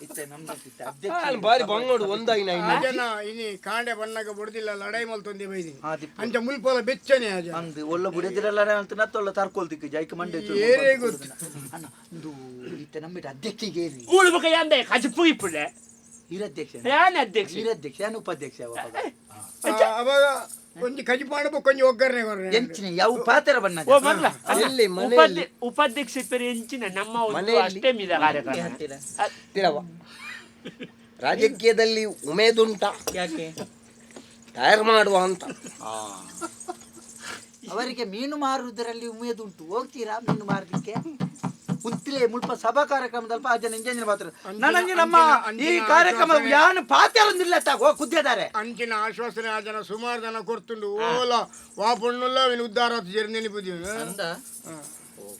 ಇತ್ತೆ ನಮ್ಮ ಇತ್ತೆ ಅಧ್ಯಕ್ಷ ಬಾರಿ ಬಂಗೋಡು ಒಂದಾಯಿನ ಆ ಜನ ಇನಿ ಕಾಂಡೆ ಬಣ್ಣಗ ಬುಡ್ದಿಲ್ಲ ಲಡಾಯಿ ಮಲ್ತೊಂದೆ ಬೈದಿನಿ. ಆದಿಪ್ಪು. ಅಂಚ ಮುಲ್ಪಲ ಬೆಚ್ಚನೆ ಆ ಜನ. ಅಂದ್ ಒಳ್ಳ ಬುಡದಿರಲ್ಲ ಅಂತ ನತ್ತೊಳ್ಳ ತರ್ಕೊಲ್ ದಿಕ್ಕು ಜೈಕ ಮಂಡೆ ಚೂರು. ಏರೇ ಗೊತ್ತು. ಅಣ್ಣ ಇಂದು ಇತ್ತೆ ನಮ್ಮಿಟ ಅಧ್ಯಕ್ಷಿಗೆ ಏರಿ. ಮೂಳು ಬೊಕ ಯಾಂದೆ ಕಜಿಪು ಇಪ್ಪುಡೆ. ಹಿರಧ್ಯಕ್ಷ. ಯಾನ್ ಅಧ್ಯಕ್ಷ? ಹಿರಧ್ಯಕ್ಷ ಯಾನ್ ಉಪಾಧ್ಯಕ್ಷ ಅವಾಗ. ಆ, ಅವಾಗ ಒಂಜಿ ಕಜಿಪಾಣ ಒಂಜಿ ಒಗ್ಗರಣೆ ಕೊರ್ರೆ. ಎಂಚಿನ ಯಾವ ಪಾತೆರ ಬಣ್ಣ. ಓ ಮಲ್ಲ. ಎಲ್ಲಿ ಮನೆಯಲ್ಲಿ? ಉಪಾಧ್ಯಕ್ಷ ಇಪ್ಪರು ಎಂಚಿನ ನಮ್ಮ ಒಂದು ಮನೆಯಲ್ಲಿ? ಅಷ್ಟೇ ಮಿದ ಕಾರ್ಯಕ್ರಮ. ತಿರವ ರಾಜಕೀಯದಲ್ಲಿ ಉಮೇದುಂಟ ಯಾಕೆ ತಯಾರು ಮಾಡುವ ಅಂತ. ಅವರಿಗೆ ಮೀನು ಮಾರುವುದರಲ್ಲಿ ಉಮೇದುಂಟು. ಹೋಗ್ತೀರಾ ಮೀನು ಮಾರಲಿಕ್ಕೆ? ಉಂತಿಲೆ ಮುಲ್ಪ ಸಭಾ ಕಾರ್ಯಕ್ರಮದಲ್ಪ ಅಜನ ಇಂಜನ ಮಾತ್ರ ನನಗೆ ನಮ್ಮ ಈ ಅಂಚಿನ ಕಾರ್ಯಕ್ರಮ ಆಶ್ವಾಸನೆ- ಯಾನು ಪಾತೆರೊಂದಿಲ್ಲ ತಾಗೋ ಕುದ್ದಿದ್ದಾರೆ. ಅಂಚಿನ ಆಶ್ವಾಸನೆ ಆ ಜನ ಸುಮಾರು ಜನ ಕೊಡ್ತುಂಡು ಓಲ ವಾ ಪೊಣ್ಣುಲ್ಲ ಅವನು ಉದ್ದಾರ ಜೇರಿ ನೆನಪುದೀವಿ. ಅಂದ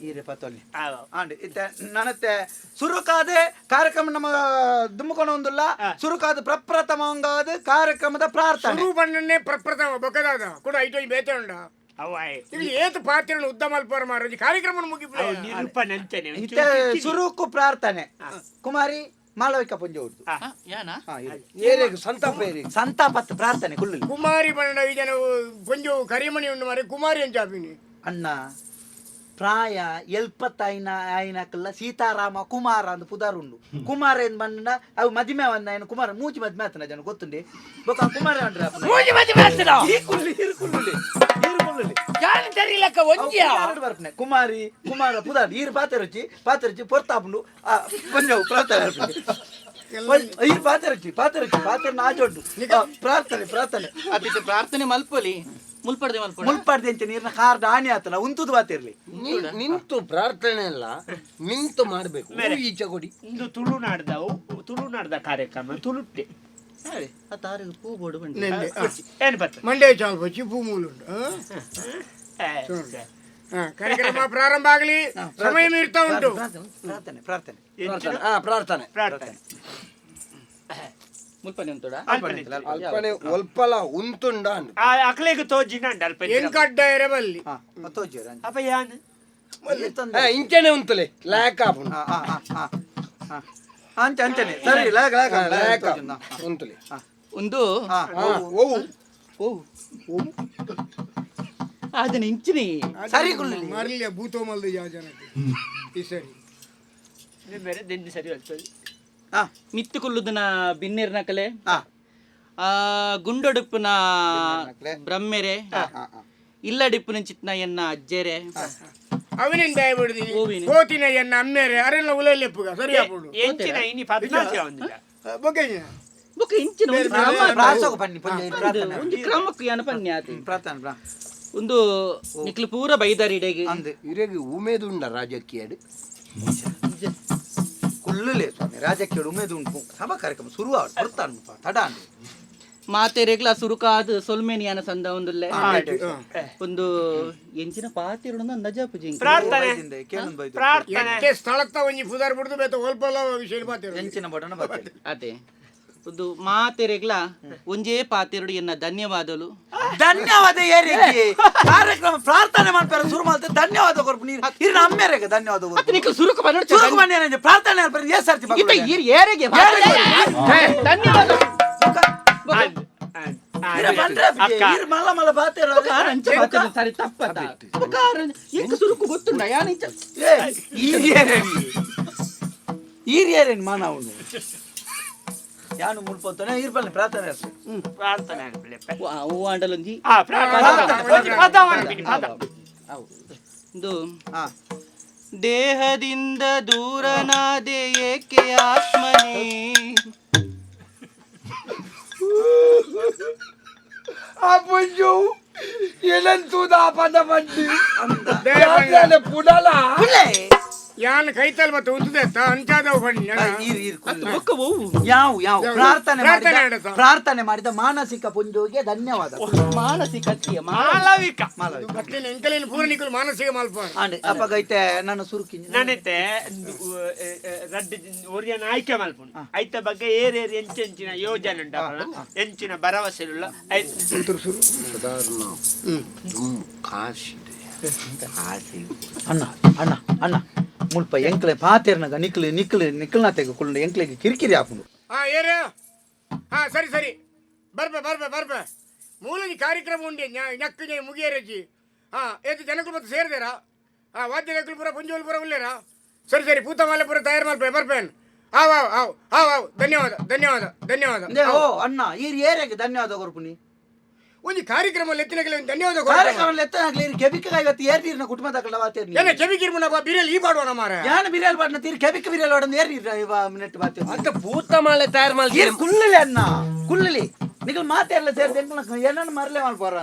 ಈರೆ ಪತ್ತೊಲ್ಲಿ ಆವ. ಆಂಡ್ ಇತ್ತೆ ನನತ್ತೆ ಸುರುಕಾದ ಕಾರ್ಯಕ್ರಮ ನಮ್ಮ ದುಮ್ಮುಕೊಣ ಒಂದುಲ್ಲ ಸುರುಕಾದ ಪ್ರಪ್ರಥಮಂಗಾದ ಕಾರ್ಯಕ್ರಮದ ಪ್ರಾರ್ಥನೆ. ಸುರು ಬಣ್ಣನ್ನೇ ಪ್ರಪ್ರಥಮ ಬೊಕದಾದ ಕೂಡ ಐಟೋ ಬೇತೆ ಉಂಡ. ಅವಾಯ್. ಇಲ್ಲಿ ಏತು ಪಾತ್ರನ ಉದ್ದ ಮಲ್ಪರ ಮಾರ ಕಾರ್ಯಕ್ರಮ ಮುಗಿಪುಲೆ. ಅವು ನಿರೂಪಣೆ ಅಂಚನೆ ಒಂಚೂರು ಇತ್ತೆ ಕಿಕ್ಕಿರಿ. ಸುರುಕು ಪ್ರಾರ್ಥನೆ ಕುಮಾರಿ ಮಾಳವಿಕ ಪುಂಜ ಉರ್ದು. ಯಾನಾ? ಹಾ, ಇರು. ಏರೇಗು ಸಂತಾಪ ಏರೇಗು ಸಂತಾಪತ್ ಪ್ರಾರ್ಥನೆ ಕುಳ್ಳು. ಕುಮಾರಿ ಬಣ್ಣ ಈ ಜನ ಕೊಂಚ ಕರಿಮಣಿ ಉಂಡು ಮಾರೆ ಕುಮಾರಿ ಅಂಚಾಪಿನಿ. ಅಣ್ಣ ಪ್ರಾಯ ಎಲ್ಪತ್ತೈನ ಆಯ್ನಕಲ್ಲ ಸೀತಾರಾಮ ಕುಮಾರ ಅಂದ್ ಪುದಾರ್ ಉಂಡು. ಕುಮಾರ ಏನ್ ಬಂದ ಅವು ಮದಿಮೆ ಬಂದ ఆయన ಕುಮಾರ ಮೂಜಿ ಮದಿಮೆ ಆತನ ಜನ ಗೊತ್ತುಂಡಿ ಬೊಕ್ಕ ಆ ಕುಮಾರ ಅಂಡ್ರೆ ಅಪ್ಪನ. ಮೂಜಿ ಮದಿಮೆ ಆತನ? ಈ ಕುಳ್ಳಿ, ಈರು ಕುಳ್ಳುಲಿ, ಈರು ಕುಳ್ಳುಲಿ. ಯಾನ್ ತೆರಿಲಕ್ಕ ಅವು ಒಂಜಿಯಾ? ಕುಮಾರಡ್ ಬರ್ಪನೆ. ಕುಮಾರಿ ಕುಮಾರ ಪುದಾರ್ ಈರು ಪಾತೆರುಚಿ ಪಾತೆರುಚಿ ಪೊರ್ತಾಪುಂಡು ಆ ಕೊಂಚ ಪ್ರಾರ್ಥನೆ ಆಪುಂಡು. ಈರು ಪಾತೆರುಚಿ ಪಾತೆರುಚಿ ಪಾತೆರ್ನ ಆಜೊಡ್ಡು ಆ, ಪ್ರಾರ್ಥನೆ ಪ್ರಾರ್ಥನೆ. ಅದಿತ್ತೆ ಪ್ರಾರ್ಥನೆ ಮಲ್ಪೊಲಿ ಮುಲ್ಪಡ್ದೆ ಮಲ್ಪೊಡ. ಮುಲ್ಪಾಡ್ದೆ ಅಂಚೆ ನೀರ್ನ ಕಾರ್ಡ್ ಆಣಿ ಆತನ ಉಂತುದು ಬಾತಿರ್ಲಿ. ನಿಂತು ಪ್ರಾರ್ಥನೆ ಅಲ್ಲ ನಿಂತು ಮಾಡಬೇಕು ಈಚೆ ಕೊಡಿ. ಇಂದು ತುಳುನಾಡ್ದವು ತುಳುನಾಡ್ದ ಕಾರ್ಯಕ್ರಮ ತುಳುಟ್ಟೆ. ಆ ತಾರಿಗೆ ಪೂ ಬೋಡು ಬಂಡಿ. ನೆನ್ನೆ ಏನು ಬರ್ತದೆ? ಮಂಡ್ಯ ಚಾಲ್ಪಚ್ಚಿ ಪೂ ಮೂಲುಂಡು ಆ? ಹಾ, ಕಾರ್ಯಕ್ರಮ ಪ್ರಾರಂಭ ಆಗಲಿ, ಸಮಯ ಮೀರ್ತಾ ಉಂಟು. ಪ್ರಾರ್ಥನೆ ಪ್ರಾರ್ಥನೆ ಪ್ರಾರ್ಥನೆ. ಎಂಚಿನ ಹಾ ಪ್ರಾರ್ಥನೆ. ಪ್ರಾರ್ಥನೆ. ಮುಲ್ಪನೆ ಉಂಟುಡ. ಅಲ್ಪನೆ. ಅಲ್ಪನೆ ಒಲ್ಪಲ ಉಂತುಂಡ ಅಂದ್. ಆ ಅಕ್ಲೆಗ್ ತೋಜಿನ ಅಂಡ ಅಲ್ಪ ಇತ್ತಿನ. ಎಂಕಡ್ಡ ಎರಬಲ್ಲಿ. ಹಾ ತೋಜಿರ. ಅಪ್ಪ ಯಾನ್ ಹಾ, ಇಂಚೆನೆ ಉಂತುಲೆ ಲಾಯಕ ಆಪುಂಡು. ಹಾ ಹಾ ಹಾ ಹಾ ಅಂಚೆ ಅಂಚನೆ ಸರಿ ಲಾಗ ಲಾಗ. ಹಾ, ಲಾಯಕ ಉಂತುಲೆ. ಒಂದು ಹಾ ಹಾ, ಓವು ಓ ಅದನ್ನ ಇಂಚಿನಿ. ಸರಿ ಕುಳ್ಳಿ. ಮರಲಿಯ ಭೂತೋ ಮಲ್ದು ಯಾವ ಜನಕ್ಕೆ ಈ ಸರಿ. ಬೇರೆ ದೆಂದಿ ಸರಿ ಹೋಗ್ತದೆ. ಹಾ ಮಿತ್ತು ಕುಲ್ಲುದನ ಬಿನ್ನೇರ್ನ ಕಲೆ ಹಾ ಆ ಗುಂಡೊಡುಪ್ಪುನ ಬ್ರಹ್ಮೆರೆ ಇಲ್ಲಡಿಪ್ಪುನ ಚಿತ್ನ ಎನ್ನ ಅಜ್ಜೆರೆ. ಅವನಿಂದ ಬಿಡುದಿ. ಓವಿನ. ಕೋತಿನ ಎನ್ನ ಅಮ್ಮೇರೆ ಅರೆಲ್ಲ ಉಲೈಲೆಪ್ಪುಗ ಸರಿ ಆಪುಂಡು. ಎಂಚಿನ ಇನಿ ಪದ್ನಾಲ್ಕು ಒಂದಿಲ್ಲ. ಬೊಕ್ಕ ಬೊಕ ಇಂಚಿನ ಒಂದು ಕ್ರಮ ಪ್ರಾಸೋಗ ಬನ್ನಿ ಪಂಜ ಇದು ಪ್ರಾರ್ಥನೆ. ಒಂದು ಕ್ರಮಕ್ಕೆ ಯಾನ ಪನ್ಯಾತಿ. ಪ್ರಾರ್ಥನೆ ಒಂದು ನಿಕ್ಲು ಪೂರ ಬೈದಾರಿ ಇಡೆಗೆ. ಅಂದು ಇರೆಗ್ ಉಮೇದುಂಡ ರಾಜಕೀಯಡ್. ಕುಲ್ಲುಲೆ ಸ್ವಾಮಿ ರಾಜಕೀಯ ಉಮೇದು ಉಂಟು. ಸಭಾ ಕಾರ್ಯಕ್ರಮ ಶುರು ಆವಡ್ ಬರ್ತಾನು ತಡ ಅಂದು. ಮಾತೆರೆಗ್ಲ ಸುರುಕಾದ ಸೊಲ್ಮೆನಿಯಾನ ಸಂದ ಒಂದುಲ್ಲೆ ಒಂದು ಎಂಚಿನ ಪಾತಿರುಣ ಅಂದಾಜಾಪುಜಿ. ಪ್ರಾರ್ಥನೆ. ಕೇಳೊಂದು ಬೈದು. ಪ್ರಾರ್ಥನೆ. ಎಟ್ಟೆ ಸ್ಥಳತ್ತ ಒಂಜಿ ಪುದಾರ್ ಬಿಡುದು ಬೇತ ಒಲ್ಪಲ ವಿಷಯ ಪಾತಿರು. ಎಂಚಿನ ಬಡನ ಬರ್ತೇನೆ. ಅದೇ. ಒಂದು ಮಾತೆರೆಗ್ಲ ಒಂಜೇ ಪಾತೆರಡು ಎನ್ನ ಧನ್ಯವಾದಲು. ಧನ್ಯವಾದ ಏರಿಗೆ ಕಾರ್ಯಕ್ರಮ ಪ್ರಾರ್ಥನೆ ಮಾಡ್ತಾರೆ ಶುರು ಮಾಡ್ತಾರೆ ಧನ್ಯವಾದ ಕೊರ್ಪು ನೀರು ಇರ್ನ ಅಮ್ಮೇರೆಗೆ ಧನ್ಯವಾದ ಅತ್ತ ಕೊರ್ಪು. ನಿಕ್ಲು ಸುರುಕು ಬನ್ನೊಡ್ಚಿ. ಸುರುಕು ಬನ್ನಿ ಏನಂದ್ರೆ ಪ್ರಾರ್ಥನೆ ಮಾಡ್ತಾರೆ ಏ ಸರ್ತಿ ಇತ್ತ ಬಗ್ಗುಡು. ಈರ್ ಏರೆಗೆ ಧನ್ಯವಾದ. ಇರ ಬಂದ್ರೆ ಅಕ್ಕ. ಇರ್ ಮಲ್ಲ ಮಲ್ಲ ಬಾತೇರ. ಅಂಚ ಪಾತೆರ ಸರಿ ತಪ್ಪದ ಎಂಕ ಸುರುಕು ಗೊತ್ತುಂಡ ಯಾನ್ ಇಂಚ. ಈರಿಯರೇನು ಮಾನವನು ಯಾನು ಮುಲ್ಪಂತಾನೆ ಇರ್ಬಲ್ಲೆ ಪ್ರಾರ್ಥನೆ ಅಷ್ಟೇ. ಪ್ರಾರ್ಥನೆ ಅನ್ಪಿಲೆಪ್ಪೆ. ಹೂ ಆಂಡಲೊಂಜಿ. ಆ, ಪ್ರಾರ್ಥನೆ ಒಂಜಿ ಪದ ಅನ್ಪಿನಿ, ಪದ. ಒಂದು ಹಾ. ದೇಹದಿಂದ ದೂರನಾದೆ ಏಕೆ ಆತ್ಮನೇ? ಆ ಪುಂಜು ಏನಂತೂದ ಆ ಪದ ಬಂದು ಪುಡಲ. ಕುಲ್ಲೆ. ಯಾನ್ ಕೈತಲ್ ಬತ್ತ ಉಂತುದೆ ಅಂಚಾದವು ಬಣ್ಣ. ಆ, ಈರ್ ಈರ್ ಕುಲ್ಲೆ. ಬೊಕ್ಕ ಒವ್ವು? ಯಾವ ಯಾವ ಪ್ರಾರ್ಥನೆ ಪ್ರಾರ್ಥನೆ ಮಾಡಿದ ಆಡತ. ಪ್ರಾರ್ಥನೆ ಮಾಡಿದ ಮಾನಸಿಕ ಪುಂಜೋಗೆ ಧನ್ಯವಾದ. ಮಾನಸಿಕ ಅತ್ತಿಯ ಮಾಲವಿಕ. ಬಟ್ಟೆನ ಎಂಕಲೇನು ಪೂರ ನಿಕುಲು ಮಾನಸಿಕ ಮಲ್ಪ. ಆಂಡ್ ಅಪ್ಪಗೈತೆ ನನ್ನ ಸುರುಕಿ. ನಾನೈತೆ ರಡ್ಡ್ ಒರಿಯನ ಆಯ್ಕೆ ಮಲ್ಪುಂಡು ಐತ ಬಗ್ಗೆ ಏರೇರು ಎಂಚೆಂಚಿನ ಯೋಜನೆ ಉಂಟು, ಎಂಚಿನ ಭರವಸೆ ಉಳ್ಳ ಅಣ್ಣ ಅಣ್ಣ ಅಣ್ಣ ಮುಲ್ಪ ಎಂಕ್ಲೆ ಪಾತೆರ್ನಗ ನಿಕ್ಲು ನಿಕ್ಲು ನಿಕ್ಲ್ನಾತೆಗ ಕುಳ್ಳು ಎಂಕ್ಲೆಗೆ ಕಿರಿಕಿರಿ ಆಪುಂಡು. ಹಾ ಏರು ಹಾ ಸರಿ ಸರಿ ಬರ್ಬೆ ಬರ್ಬೆ ಬರ್ಬೆ ಮೂಲನಿ ಕಾರ್ಯಕ್ರಮ ಉಂಡೆ ನಕ್ಕು ಮುಗಿಯರಜ್ಜಿ. ಹಾ ಏತು ಜನಕುಲು ಮತ್ತೆ ಸೇರಿದೇರಾ? ಹಾ ವಾದ್ಯ ಜನಕುಲು ಪೂರ ಪುಂಜೋಲು ಪೂರ ಉಲ್ಲೇರಾ? ಸರಿ ಸರಿ ಪೂತ ಮಾಲೆ ಪೂರ ತಯಾರು ಮಲ್ಪೆ ಬರ್ಪೇನ್. ಆವ್ ಆವ್ ಆವ್ ಆವ್ ಆವ್ ಧನ್ಯವಾದ ಧನ್ಯವಾದ ಧನ್ಯವಾದ. ಅಂದೆ ಓ ಅಣ್ಣ ಈರ್ ಏರೆಗೆ ಧನ್ಯವಾದ ಕೊರ್ಪುನಿ? ಒಂದು ಕಾರ್ಯಕ್ರಮ ಲೆತ್ತಿನಗಲೆ ಒಂದು ಧನ್ಯವಾದ ಕೊರ್ಪುನಿ. ಕಾರ್ಯಕ್ರಮ ಲೆತ್ತನಾಗ್ಲಿ ಈರ್ ಕೆಬಿಕ ಇವತ್ತು ಏರ್ ನೀರಿನ ಕುಟುಂಬದ ವಾತೇರ್. ಏನ ಕೆವಿ ಕಿರ್ಮುನ ಬಿರಿಯಲ್ಲಿ ಈ ಪಾಡುವ ಮಾರ. ಯಾನ ಬಿರಿಯಲ್ ಬಾಡ್ನ ತೀರ್ ಕೆಬಿಕ ಬಿರಿಯಲ್ ಬಾಡ್ನ ಏರ್ ನೀರ್ ನೆಟ್ ಬಾತೇರ್. ಅಂತ ಪೂತ ಮಾಲೆ ತಯಾರು ಈರ್ ಮಾಡ್ತೀನಿ. ಕುಲ್ಲಲಿ ಅಣ್ಣ ಕುಲ್ಲಲಿ ನಿಕಲ್ ಮಾತೆಲ್ಲ ಸೇರಿದ ಎಂಕ್ಲ ಏನನ್ನ ಮರಲೆ ಮಾಡ್ಬೋರ.